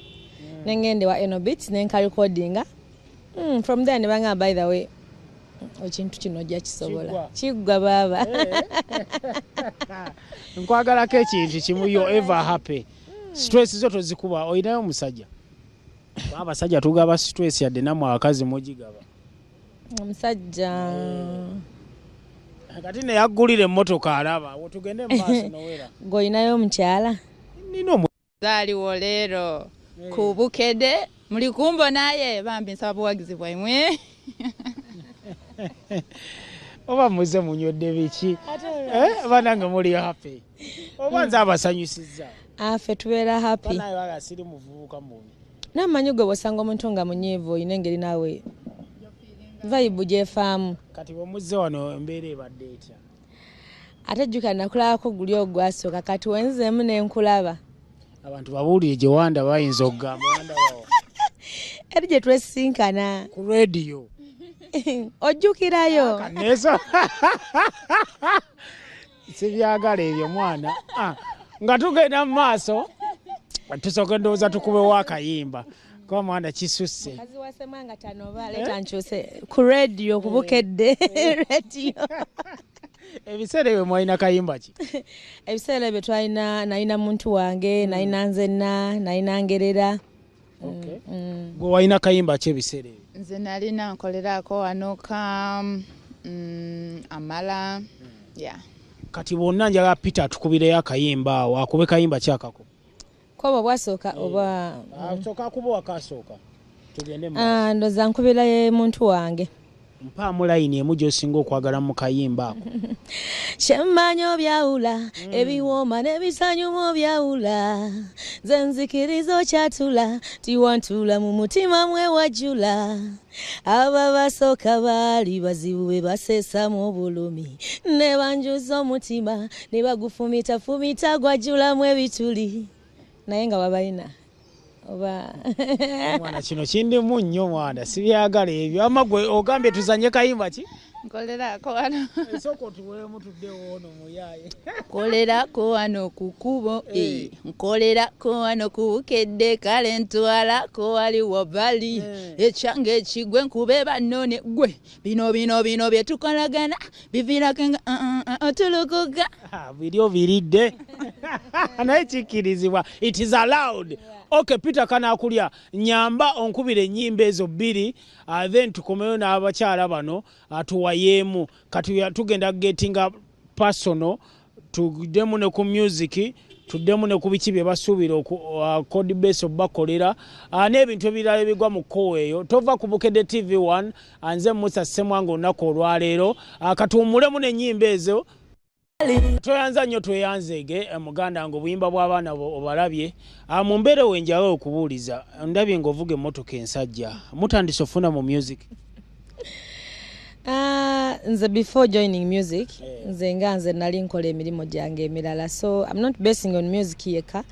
Nengende wa Enobit nenka recordinga. From there ne bangamba by the way ekintu kino ojja kisobola. Kiggwa baaba. Nkwagalako ekintu kimu, yo ever happy. Stress zo tozikuba, olinayo omusajja? Abasajja tugaba stress yadde nammwe abakazi mugigaba. Omusajja kati neyaggulira emmotoka alaba tugende mu maaso nowera. Ng'olinayo omukyala? Nina. Zaaliwo leero ku Bukedde muli kumbo naye bambi nsaba buwagizi bwaimwe. Oba muze munywedde biki? Banange muli happy. Oba nze abasanyusizza. Ffe tubeera happy. Banaye wala siri muvubuka mubi. Namanyi gwe bw'osanga omuntu nga munyiivu olina engeri naawe vibe gyefaamu. Kati bw'omuzze wano embeera ebadde etya? Ate jjukira nakulabako guli ogwasooka kati wenzeemu ne nkulaba. Abantu babuulire gye wanda bayinza okugamba wandabawo. Eri gye twesinkana. Ku radio. Ojjukirayo. Kaneso. Sibyagala ebyo mwana. Nga tugenda mu maaso tusooke ndowooza tukubewo akayimba. Kuba mwana kisusse. Mukazi wa Ssemwanga tanoba leeta nkyuse ku radio ku Bukedde radio. Ebiseera ebyo mwalina kayimba ki? Ebiseera ebyo twalina nalina muntu wange, nalina nzenna, nalina Ngerera. Okay. Gwe walina kayimba ki ebiseera ebyo? Nze nalina nkolerako wano ka Amala. Yeah. Kati bonna njagala Peter atukubireyo akayimba awo, akube kayimba ki akako? Koba bwasooka oba asooka akuba wakasooka. Tugende mu maaso. Ndowooza nkubirayo muntu wange. Mpaamu layini emu gy'osinga okwagala mu kayimba ako. Kyemmanyi obyawula, ebiwooma n'ebisanyumu obyawula. Nze nzikiriza okyatula, tiwantula mu mutima mwe wajjula. Aba basooka baali bazibu be baseesamu obulumi. Ne banjuza omutima, ne bagufumitafumita gwajjulamu ebituli. Naye nga babalina. Oba mwana kino kindimu nnyo mwana sibyagala ebyo. Ama gwe ogambye tuzanye kayimba ki? Nkolerako wano. Esooka otuweemu tuddewo ono muyaaye. Nkolerako wano ku kkubo, nkolerako wano ku Bukedde kale ntwalako waliwo bali. Ekyange ekigwe nkube bannone gwe. Bino bino bino bye tukolagana biviirako nga otulukuka. Biri obiridde. Naye kikkirizibwa. It is allowed. Okay, Peter Kanakulya, nyamba onkubire ennyimba ezo bbiri, then tukomeyo n'abakyala bano tuwayeemu. Kati tugenda getting personal, tuddemu ne ku music, tuddemu ne ku biki bye basuubira code base obakolera, n'ebintu ebirala ebigwa mu kkowe eyo. Tova ku Bukedde TV1, nze Musa Ssemwanga olunaku olwaleero. Katuwummulemu n'ennyimba ezo. Tweyanza nnyo tweyanzeege muganda nga obuyimba bw'abaana obalabye. Mu mbeera we njagala okubuuliza, ndabye ng'ovuga emmotoka ensajja, mutandise ofuna mu music? Nze before joining music, nze nga nze nali nkola emirimu gyange emirala, so I'm not basing on music yekka.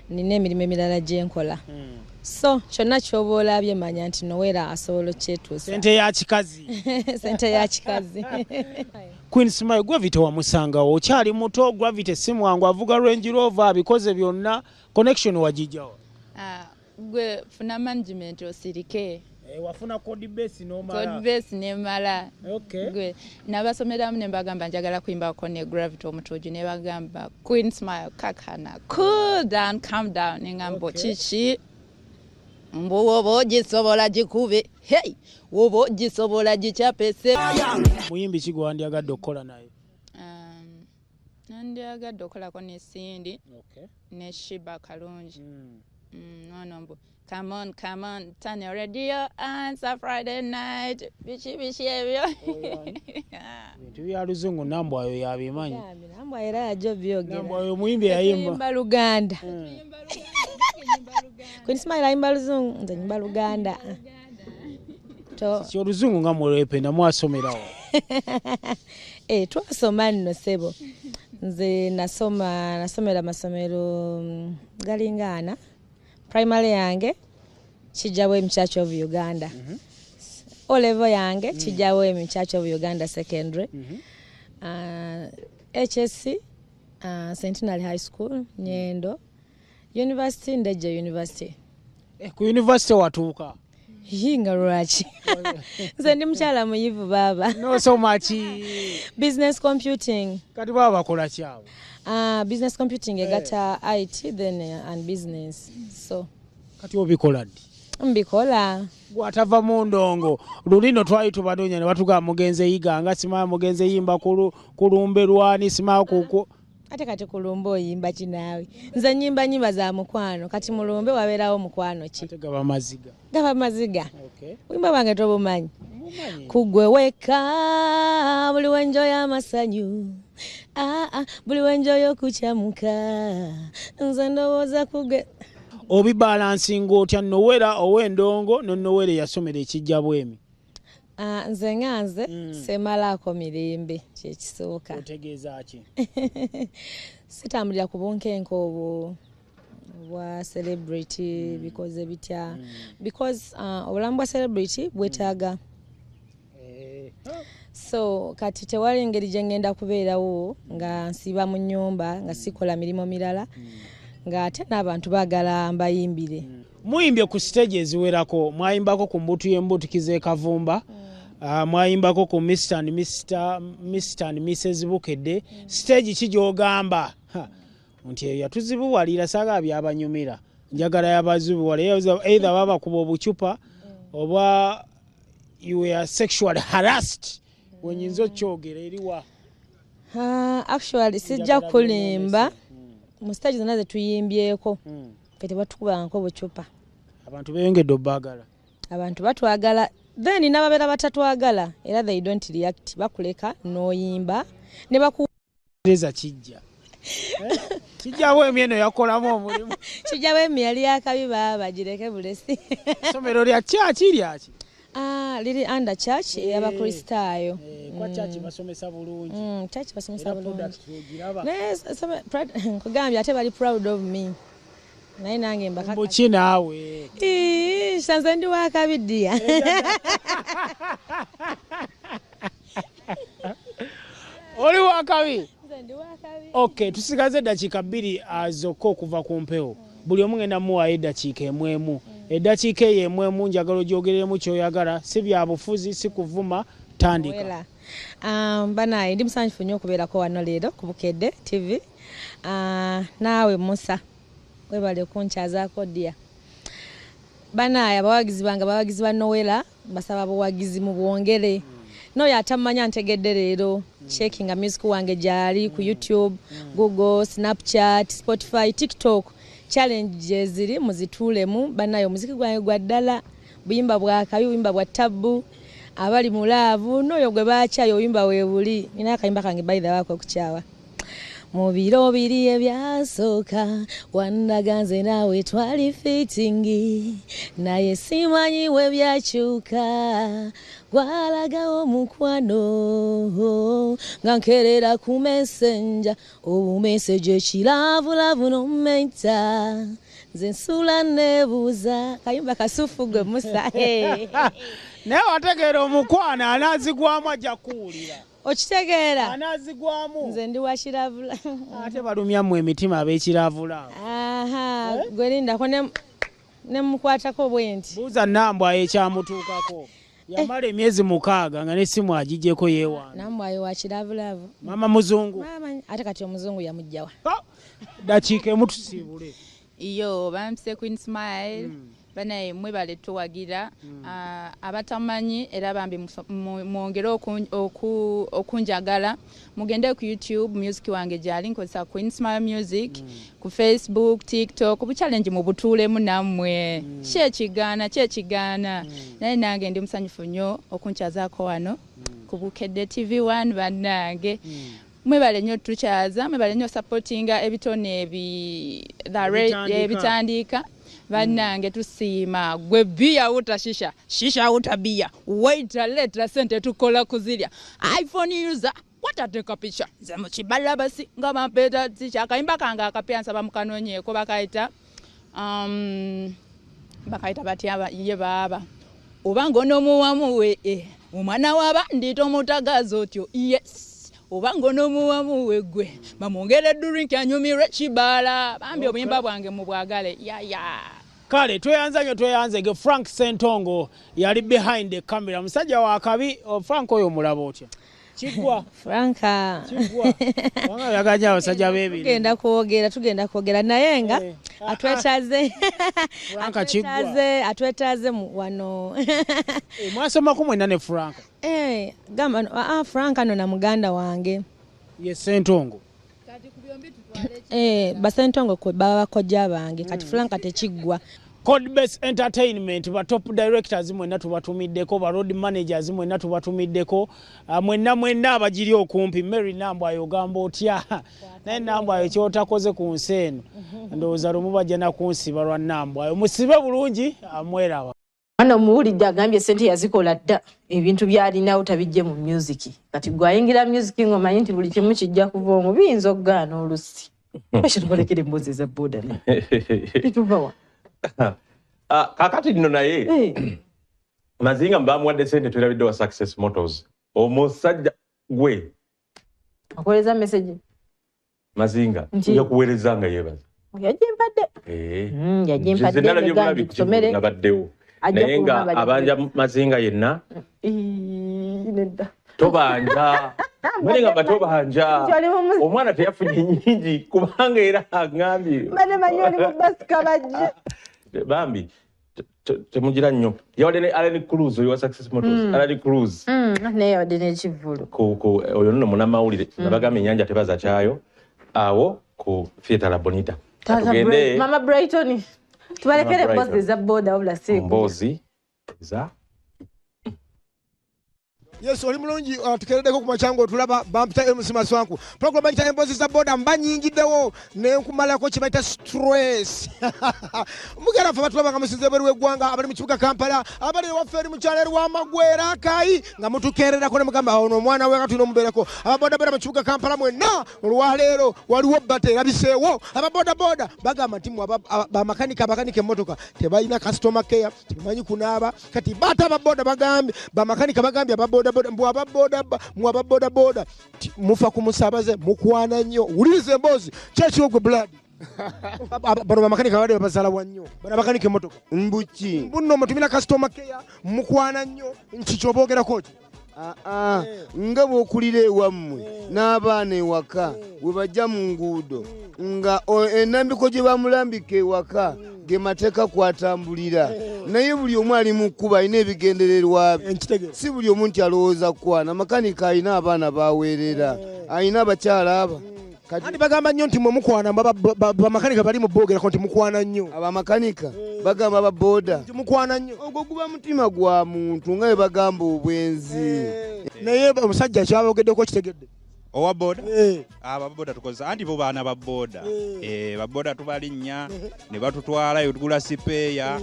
Nina emirimu emirala gye nkola. So kyonna ky'oba olabye manya nti Noella asobola okyetuusa. Sente ya kikazi. Sente ya kikazi. Queen Smile, Gravity wamusangawo okyali muto. Gravity si mwangu, avuga Range Rover, abikoze byonna, connection wagijjawo? Gwe funa management osirike. Wafuna code base n'omala. Code base nemala. Gwe nabasomeramu ne mbagamba njagala kuyimbako ne Gravity Omutuju, ne bagamba Queen Smile kakana, cool down, calm down. Ne ngamba kiki mbu woba ogisobola gikube, hey, woba ogisobola gikyapese. Muyimbi ki gwe wandyagadde okukola naye? Nandyagadde okukolako ne Cindy ne Shiba Kalungi. Ono mbu come on, come on, turn your radio on, it's a Friday night, biki biki ebyo. Bintu bya luzungu Nambwayo yabimanyi. Nambwayo era yajja obyogera. Nambwayo omuyimbi yayimba. Tuyimba Luganda. Queen Smile ayimba luzungu, nze nyimba Luganda. Si oluzungu nga mwependa mwasomerawo? Twasoma nno ssebo. Nze nasomera amasomero galinga ana. Primary yange Kijjabwemi Church of Uganda. O level yange Kijjabwemi Church of Uganda Secondary. HSC, Centenary High School, Nyendo. University, Ndejje University. Ku university watuuka? Nga lwaki? Nze ndi mukyala muyivu baaba. Nosoma ki? Business computing. Kati baba bakola kyawo? Business computing egatta IT then and business. So Kati obikola ddi? Mbikola. Gwatava mu ndongo lulino twali tubanoonya ne batugamba mugenze Iganga, simaya mugenze yimba ku lumbe lwani, simaya ku Ate kati ku lumbe oyimba ki naawe? Nze nnyimba nnyimba za mukwano, kati mu lumbe wabeerawo mukwano ki? Ate gaba maziga. Gaba maziga. Okay. Buyimba bwange tobumanyi. Kugwe weka buli wenjoya amasanyu, buli wenjoya okukyamuka, nze ndowooza kugwe. Obibalansinga otya Nowera ow'endongo ne Nowera eyasomera ekijja bwemi? Nze nga nze semalaako mirembe, kyekisooka. Otegeeza ki? Sitambulira ku bunkenke obwo bwa celebrity bikoze bitya, because obulamu bwa celebrity bwetaaga. So kati tewali ngeri gye ngenda kubeerawo nga nsiiba mu nnyumba nga sikola mirimu mirala, ng'ate n'abantu baagala mbayimbire. Muyimbye ku stage eziwerako, mwayimbako ku mbutu y'embutikizi e Kavumba, mwayimbako ku Mr and Mr and Mrs Bukedde. Stage ki gy'ogamba nti eyo yatuzibuwalira, saagala byabanyumira, njagala yabazibuwalira, either babakuba obucupa oba you were sexually harassed, wenyinza okyogera eriwa? Actually sijja kulimba, mu stage zonna ze tuyimbyeko ffe tebatukubangako bucupa. Abantu beeyongedde obbaagala. Abantu batwagala, then n'ababeera batatwagala era they don't react, bakuleka n'oyimba ne baku Tereza kijja. Kijja bwemi eno yakolamu omulimu. Kijja bwemi yali akabi baaba, gireke bulesi. Essomero lya church lyaki? Liri under church ey'Abakristaayo. Kwa church basomesa bulungi. Church basomesa Era bulungi. product ogiraba. Naye nkugambye ate bali proud of me. Naye nange mbakaka. Mbuki naawe. Nze ndi wa kabi ddia. Oli wa kabi? Nze ndi wa kabi. Okay, tusigaze eddakiika 2 zokka okuva ku mpewo. Buli omu ngenda muwaayo eddakiika emu emu. Eddakiika eyo emu emu njagala ogyogereremu ky'oyagala, si bya bufuzi, si kuvuma, tandika. Banaye ndi musanyufu nnyo okubeerako wano leero ku Bukedde TV. Naawe Musa webale kunkyazaako ddia. Banaye abawagizi bange, abawagizi ba Nowera, mbasaba buwagizi mu bwongere. N'oyo atamanya ntegedde leero, checkinga music wange gyali ku YouTube, Google, Snapchat, Spotify, TikTok. Challenge ziri muzituulemu. Banaye omuziki gwange gwa ddala, buyimba bwa kabi, buyimba bwa tabbu, abali mu laavu n'oyo gwe baakyaye obuyimba weebuli. Nina akayimba kange by the way ak'okukyawa. Mu biro biri ebyasooka wandaga nze naawe twali fitingi, naye simanyi we byakyuka, gwalagawo mukwano nga nkerera ku messenger, obumeseje ekiravulavu n'omenta, nze nsula neebuuza. Kayimba kasufu gwe Musa. Naye wategeera omukwano anaazigwamu ajja kuwulira. Okitegeera? Anaazigwamu. Nze ndi wa kiravula. Ate balumya mmwe emitima ab'ekiravula. Aha, gwe lindako ne mukwatako bwe nti. Buuza Nambwayo ekyamutuukako. Yamala emyezi 6 nga n'essimu agiggyeko yeewaana. Nambwayo wa kiravulavu. Maama muzungu. Maama, ate kati omuzungu yamuggyawa. Ddakiika emu tusiibule. Iyo, bampise Queen Smile. Banaye mwebale tuwagira. Abatamanyi era bambi mwongere okunjagala. Mugende ku YouTube music wange gyali nkozesa Queen Smile Music, ku Facebook, TikTok, bu challenge mubutuulemu nammwe. Kyekigaana, kyekigaana. Naye nange ndi musanyufu nnyo okunkyazaako wano ku Bukedde TV1 bannange. Mwebale nnyo tukyaza, mwebale nnyo supportinga ebitone ebitandika. Bannange tusiima. Gwe bia utashisha, shisha utabia, waiter letra sente tukola kuzirya. iPhone user watateka picha nze mu kibalabasi nga bampeta tisha. Akayimba kange akapya nsaba mukanoonyeeko, bakayita bakayita batya ye baaba. Obanga onoomuwamu we omwana waba ndita omutagaza otyo. Yes. Oba ng'onoomuwamuwe ggwe bamwongere drink anyumirwe kibaala. Bambi obuyimba bwange mubwagale yaya. Kale tweyanza nnyo, tweyanzege. Frank Sentongo yali behind the camera, musajja wa kabi. Frank oyo omulaba otya? Kiggwa. Franka. Kiggwa. Wanga yaganya abasajja b'ebiri. Tugenda kwogera naye nga atwetaze. Franka Kiggwa. Atwetaze wano. Mwasomako mwenna ne Franka? Gamba Franka no na muganda wange. Ye Sentongo. Basentongo kwe baba bakojja bange kati Franka tekiggwa. Codebase Entertainment ba top directors mwenna tubatumiddeko, ba road managers mwenna tubatumiddeko, mwenna mwenna abagiri okumpi. Mary Nambwayo ogamba otya? Naye Nambwayo kyotakoze ku nsi eno ndowooza lumu bajja na kunsiba lwa Nambwayo. Musibe bulungi, amweraba. Mwana omuwulidde agambye sente yazikola dda, ebintu by'alinawo tabijje mu music. Kati gwe ayingira music ng'omanyi nti buli kimu kijja kuva omwo, biyinza okugaana olusi. Tubalekere emboozi eza boda naye. Tetuva wa? Kakati nno naye Mazinga bamuwadde sente, twerabidde wa Success Motors. Omusajja gwe akuweereza message Mazinga yakuweereza nga yeebaza. Yagimpadde. Yagimpadde negambye tusomere. Nabaddewo. Naye nga abanja Mazinga yenna. Nedda. Tobanja. Mwene nga batobanja. Omwana teyafunye nnyingi kubanga era agambye. Mbadde manyi oli mu basika bajje. Bambi temugira nnyo. Yawadde ne Allen Cruz oyo wa Success Motors. Allen Cruz. Naye yawadde n'ekivvulu. Ku oyo nno munnamawulire. Nabagamba ennyanja tebaza kyayo awo ku Theatre La Bonita. Tugende Mama Brighton. Tubalekere emboozi eza boda wabula si mboozi eza. Yes, oli mulungi tukereddeko ku makyango otulaba bampita MC Maswanku. Program bayita emboozi za boda mba nnyingiddewo ne nkumalako kye bayita stress. Mugera ffe batulaba nga musinze ebweru w'eggwanga, abali mu kibuga Kampala, abali ewaffe eri mu kyalo eri Wamagwera Kayi, nga mutukeererako ne mugamba ono omwana we nga tulina omubeerako. Ababodaboda mu kibuga Kampala mwenna olwaleero waliwo bata erabiseewo. Ababodaboda bagamba nti mmwe bamakanika abakanika emmotoka tebalina customer care, tebamanyi kunaaba. Kati bata ababoda bagambye, bamakanika bagambye ababoda mwa boda boda mufa kumusabaze mukwana nnyo. Wuliriza emboozi kyekiro gwe blood. Bano bamakanika babadde babazala wa nnyo, bano abakanika emmotoka mbuki bunno mutumira customer care mukwana nnyo nki kyoboogerako ki? Nga bw'okulira ewammwe n'abaana ewaka we bajja mu nguudo nga enambiko gye bamulambika ewaka ge mateeka kwatambulira, naye buli omu ali mu kkuba alina ebigendererwa bye. Si buli omu nti alowooza kwana. Makanika alina abaana baweerera, alina abakyala aba. Kandi bagamba nnyo nti mwe mukwana, bamakanika bali mu boogerako nti mukwana nnyo. Abamakanika bagamba ababoda nti mukwana nnyo. Ogwo guba mutima gwa muntu nga bwe bagamba obwenzi. Naye omusajja kyabogeddeko kitegedde. Owa boda? Ababoda tukozesa anti bo baana ba boda. Baboda tubalinnya ne batutwalayo tugula sipeeya.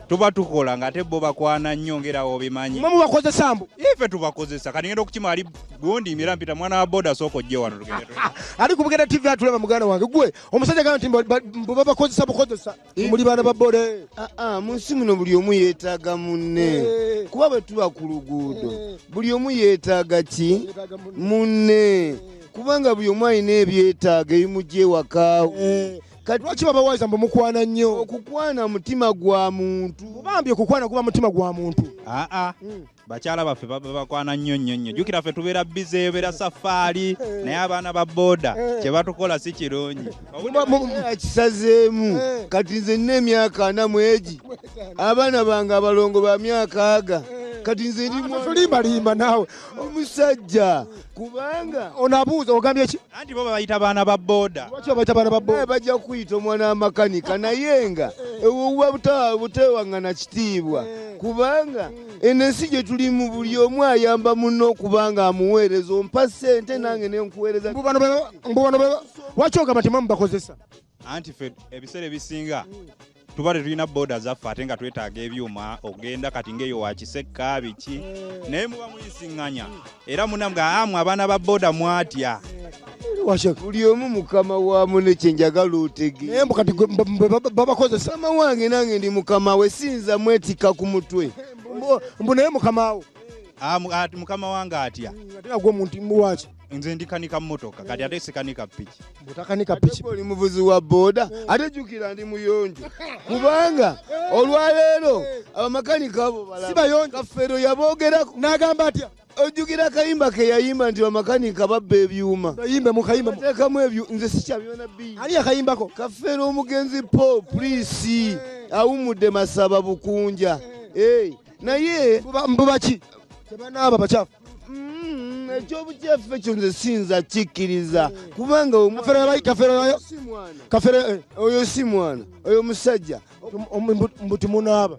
Tuba tukola ng'ate bo bakwana nnyo ng'era obimanyi. Mwe mubakozesa mbu? Ife tubakozesa. Kati ngenda okukima ali gundi mira mpita mwana wa boda sooka ojje wano tugende. Ali ku Buganda TV atulaba muganda wange gwe. Omusajja gamba nti mbu babakozesa bukozesa. Muli baana ba boda. Mu nsi muno buli omu yeetaaga munne. Kuba bwe tuba ku luguudo buli omu yeetaaga ki? Munne. Kubanga buli omu alina ebyetaago ebimujja ewaka. Kati lwaki babawayiza mbu mukwana nnyo? Okukwana mutima gwa muntu. Bambi okukwana kuba mutima gwa muntu. Bakyala baffe bakwana nnyo nnyo nnyo. Jjukira ffe tubeera bize, beera safaari, naye abaana ba boda kye batukola si kirungi. Kisazeemu. Kati nze nina emyaka 40 abaana bange abalongo ba myaka aga. Kati nze ndi tulimbalimba naawe omusajja kubanga onabuuza ogambye ki? Anti bo babayita baana ba boda. Lwaki babayita baana ba boda? Bajja kuyita omwana wa makanika naye nga obuba butewaŋŋana kitiibwa kubanga eno ensi gye tulimu buli omu ayamba munne okubanga amuweereza ompa ssente nange ne nkuweereza. Lwaki ogamba nti mwe mubakozesa? Anti ffe ebiseera ebisinga tuba tetulina boda zaffe ate nga twetaaga ebyuma ogenda kati ng'eyo wa Kisekka biki, naye muba muyisiŋŋanya era munamugamba amwe abaana ba boda mwatya. Buli omu mukama wa munne kye njagala otegeere. Naye mbu kati babakozesa. Mukama wange nange ndi mukama we, siyinza mwetikka ku mutwe. Mbu naye mukama wo. Mukama wange atya? Ate gwe omuntu lwaki? Nze ndikanika mmotoka kati ate sikanika piki. Butakanika piki. Oli muvuzi wa boda ate jjukira ndi muyonjo kubanga olwaleero abamakanika abo si bayonjo. Kafeero yaboogerako n'agamba atya? Ojjukira akayimba ke yayimba nti bamakanika babba ebyuma. Bayimbe mukayimba teekamu ebyo nze sikyabyona bbi. Ani yakayimbako? Kafeero omugenzi Paul Prince awummudde Masaba Bukunja. Naye mbubaki tebanaaba bakyafu. Ekyobukyafu ekyo nze siyinza kikkiriza kubanga oyo si mwana, oyo musajja. Mbu temunaaba.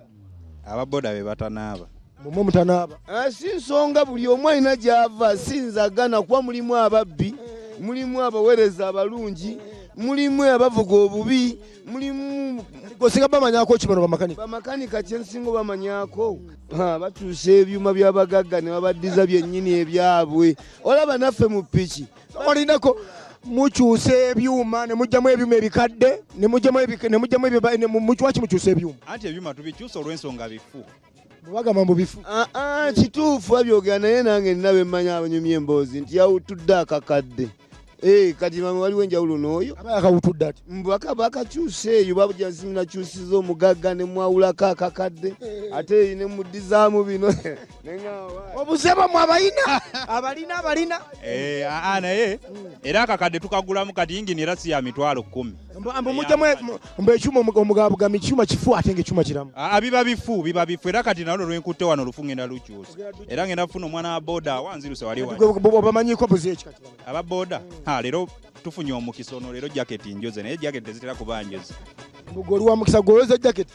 Ababoda be batanaaba. Mumwe mutanaaba. Si nsonga buli omu alina gy'ava, sinzagana kuba mulimu ababbi, mulimu abaweereza abalungi, mulimu abavuga obubi, mulimu gosinga bamanyako ki bano bamakanika? Bamakanika kye nsinga bamanyako batuusa ebyuma by'abagagga ne babaddiza byennyini ebyabwe. Olaba naffe mu piki olinako mukyusa ebyuma ne mujjamu ebyuma ebikadde ne mujjamu lwaki mukyusa ebyuma? Anti ebyuma tubikyusa olw'ensonga bifu. Bagamba mbu bifu. Kituufu babyogera naye nange nina be mmanyi abanyumya emboozi nti yawutudde akakadde. Kati mama waliwo enjawulo n'oyo. Aba yakawutudde ati? Mbu bakakyusa eyo babujaziminakyusiza omugagga ne mwawulako akakadde ate ne muddizaamu bino. Obuze bwammwe abalina abalina abalina. Naye era akakadde tukagulamu kati yingini era si ya 10,000. Mbu mujjamu mbu ekyuma omugabugami ekyuma kifu ate ng'ekyuma kiramu. Biba bifu biba bifu era kati nalwo lwenkutte wano olufu ngenda lukyusa. Era ngenda kufuna omwana wa boda wanziruse wali wano. Obamanyiiko buzi eki kati? Aba boda leero tufunye omukisa ono leero jaketi njoze naye jaketi tezitera kuba njoze. Mbu oli wa mukisa gw'oyoza jaketi?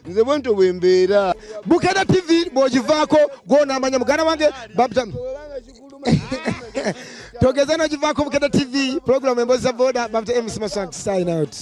Nze bwentyo bwe mbeera. Bukedde TV bw'ogivaako gw'onaamanya muganda wange togeza n'ogivaako Bukedde TV program emboozi za boda bamta MC Maswank sign out.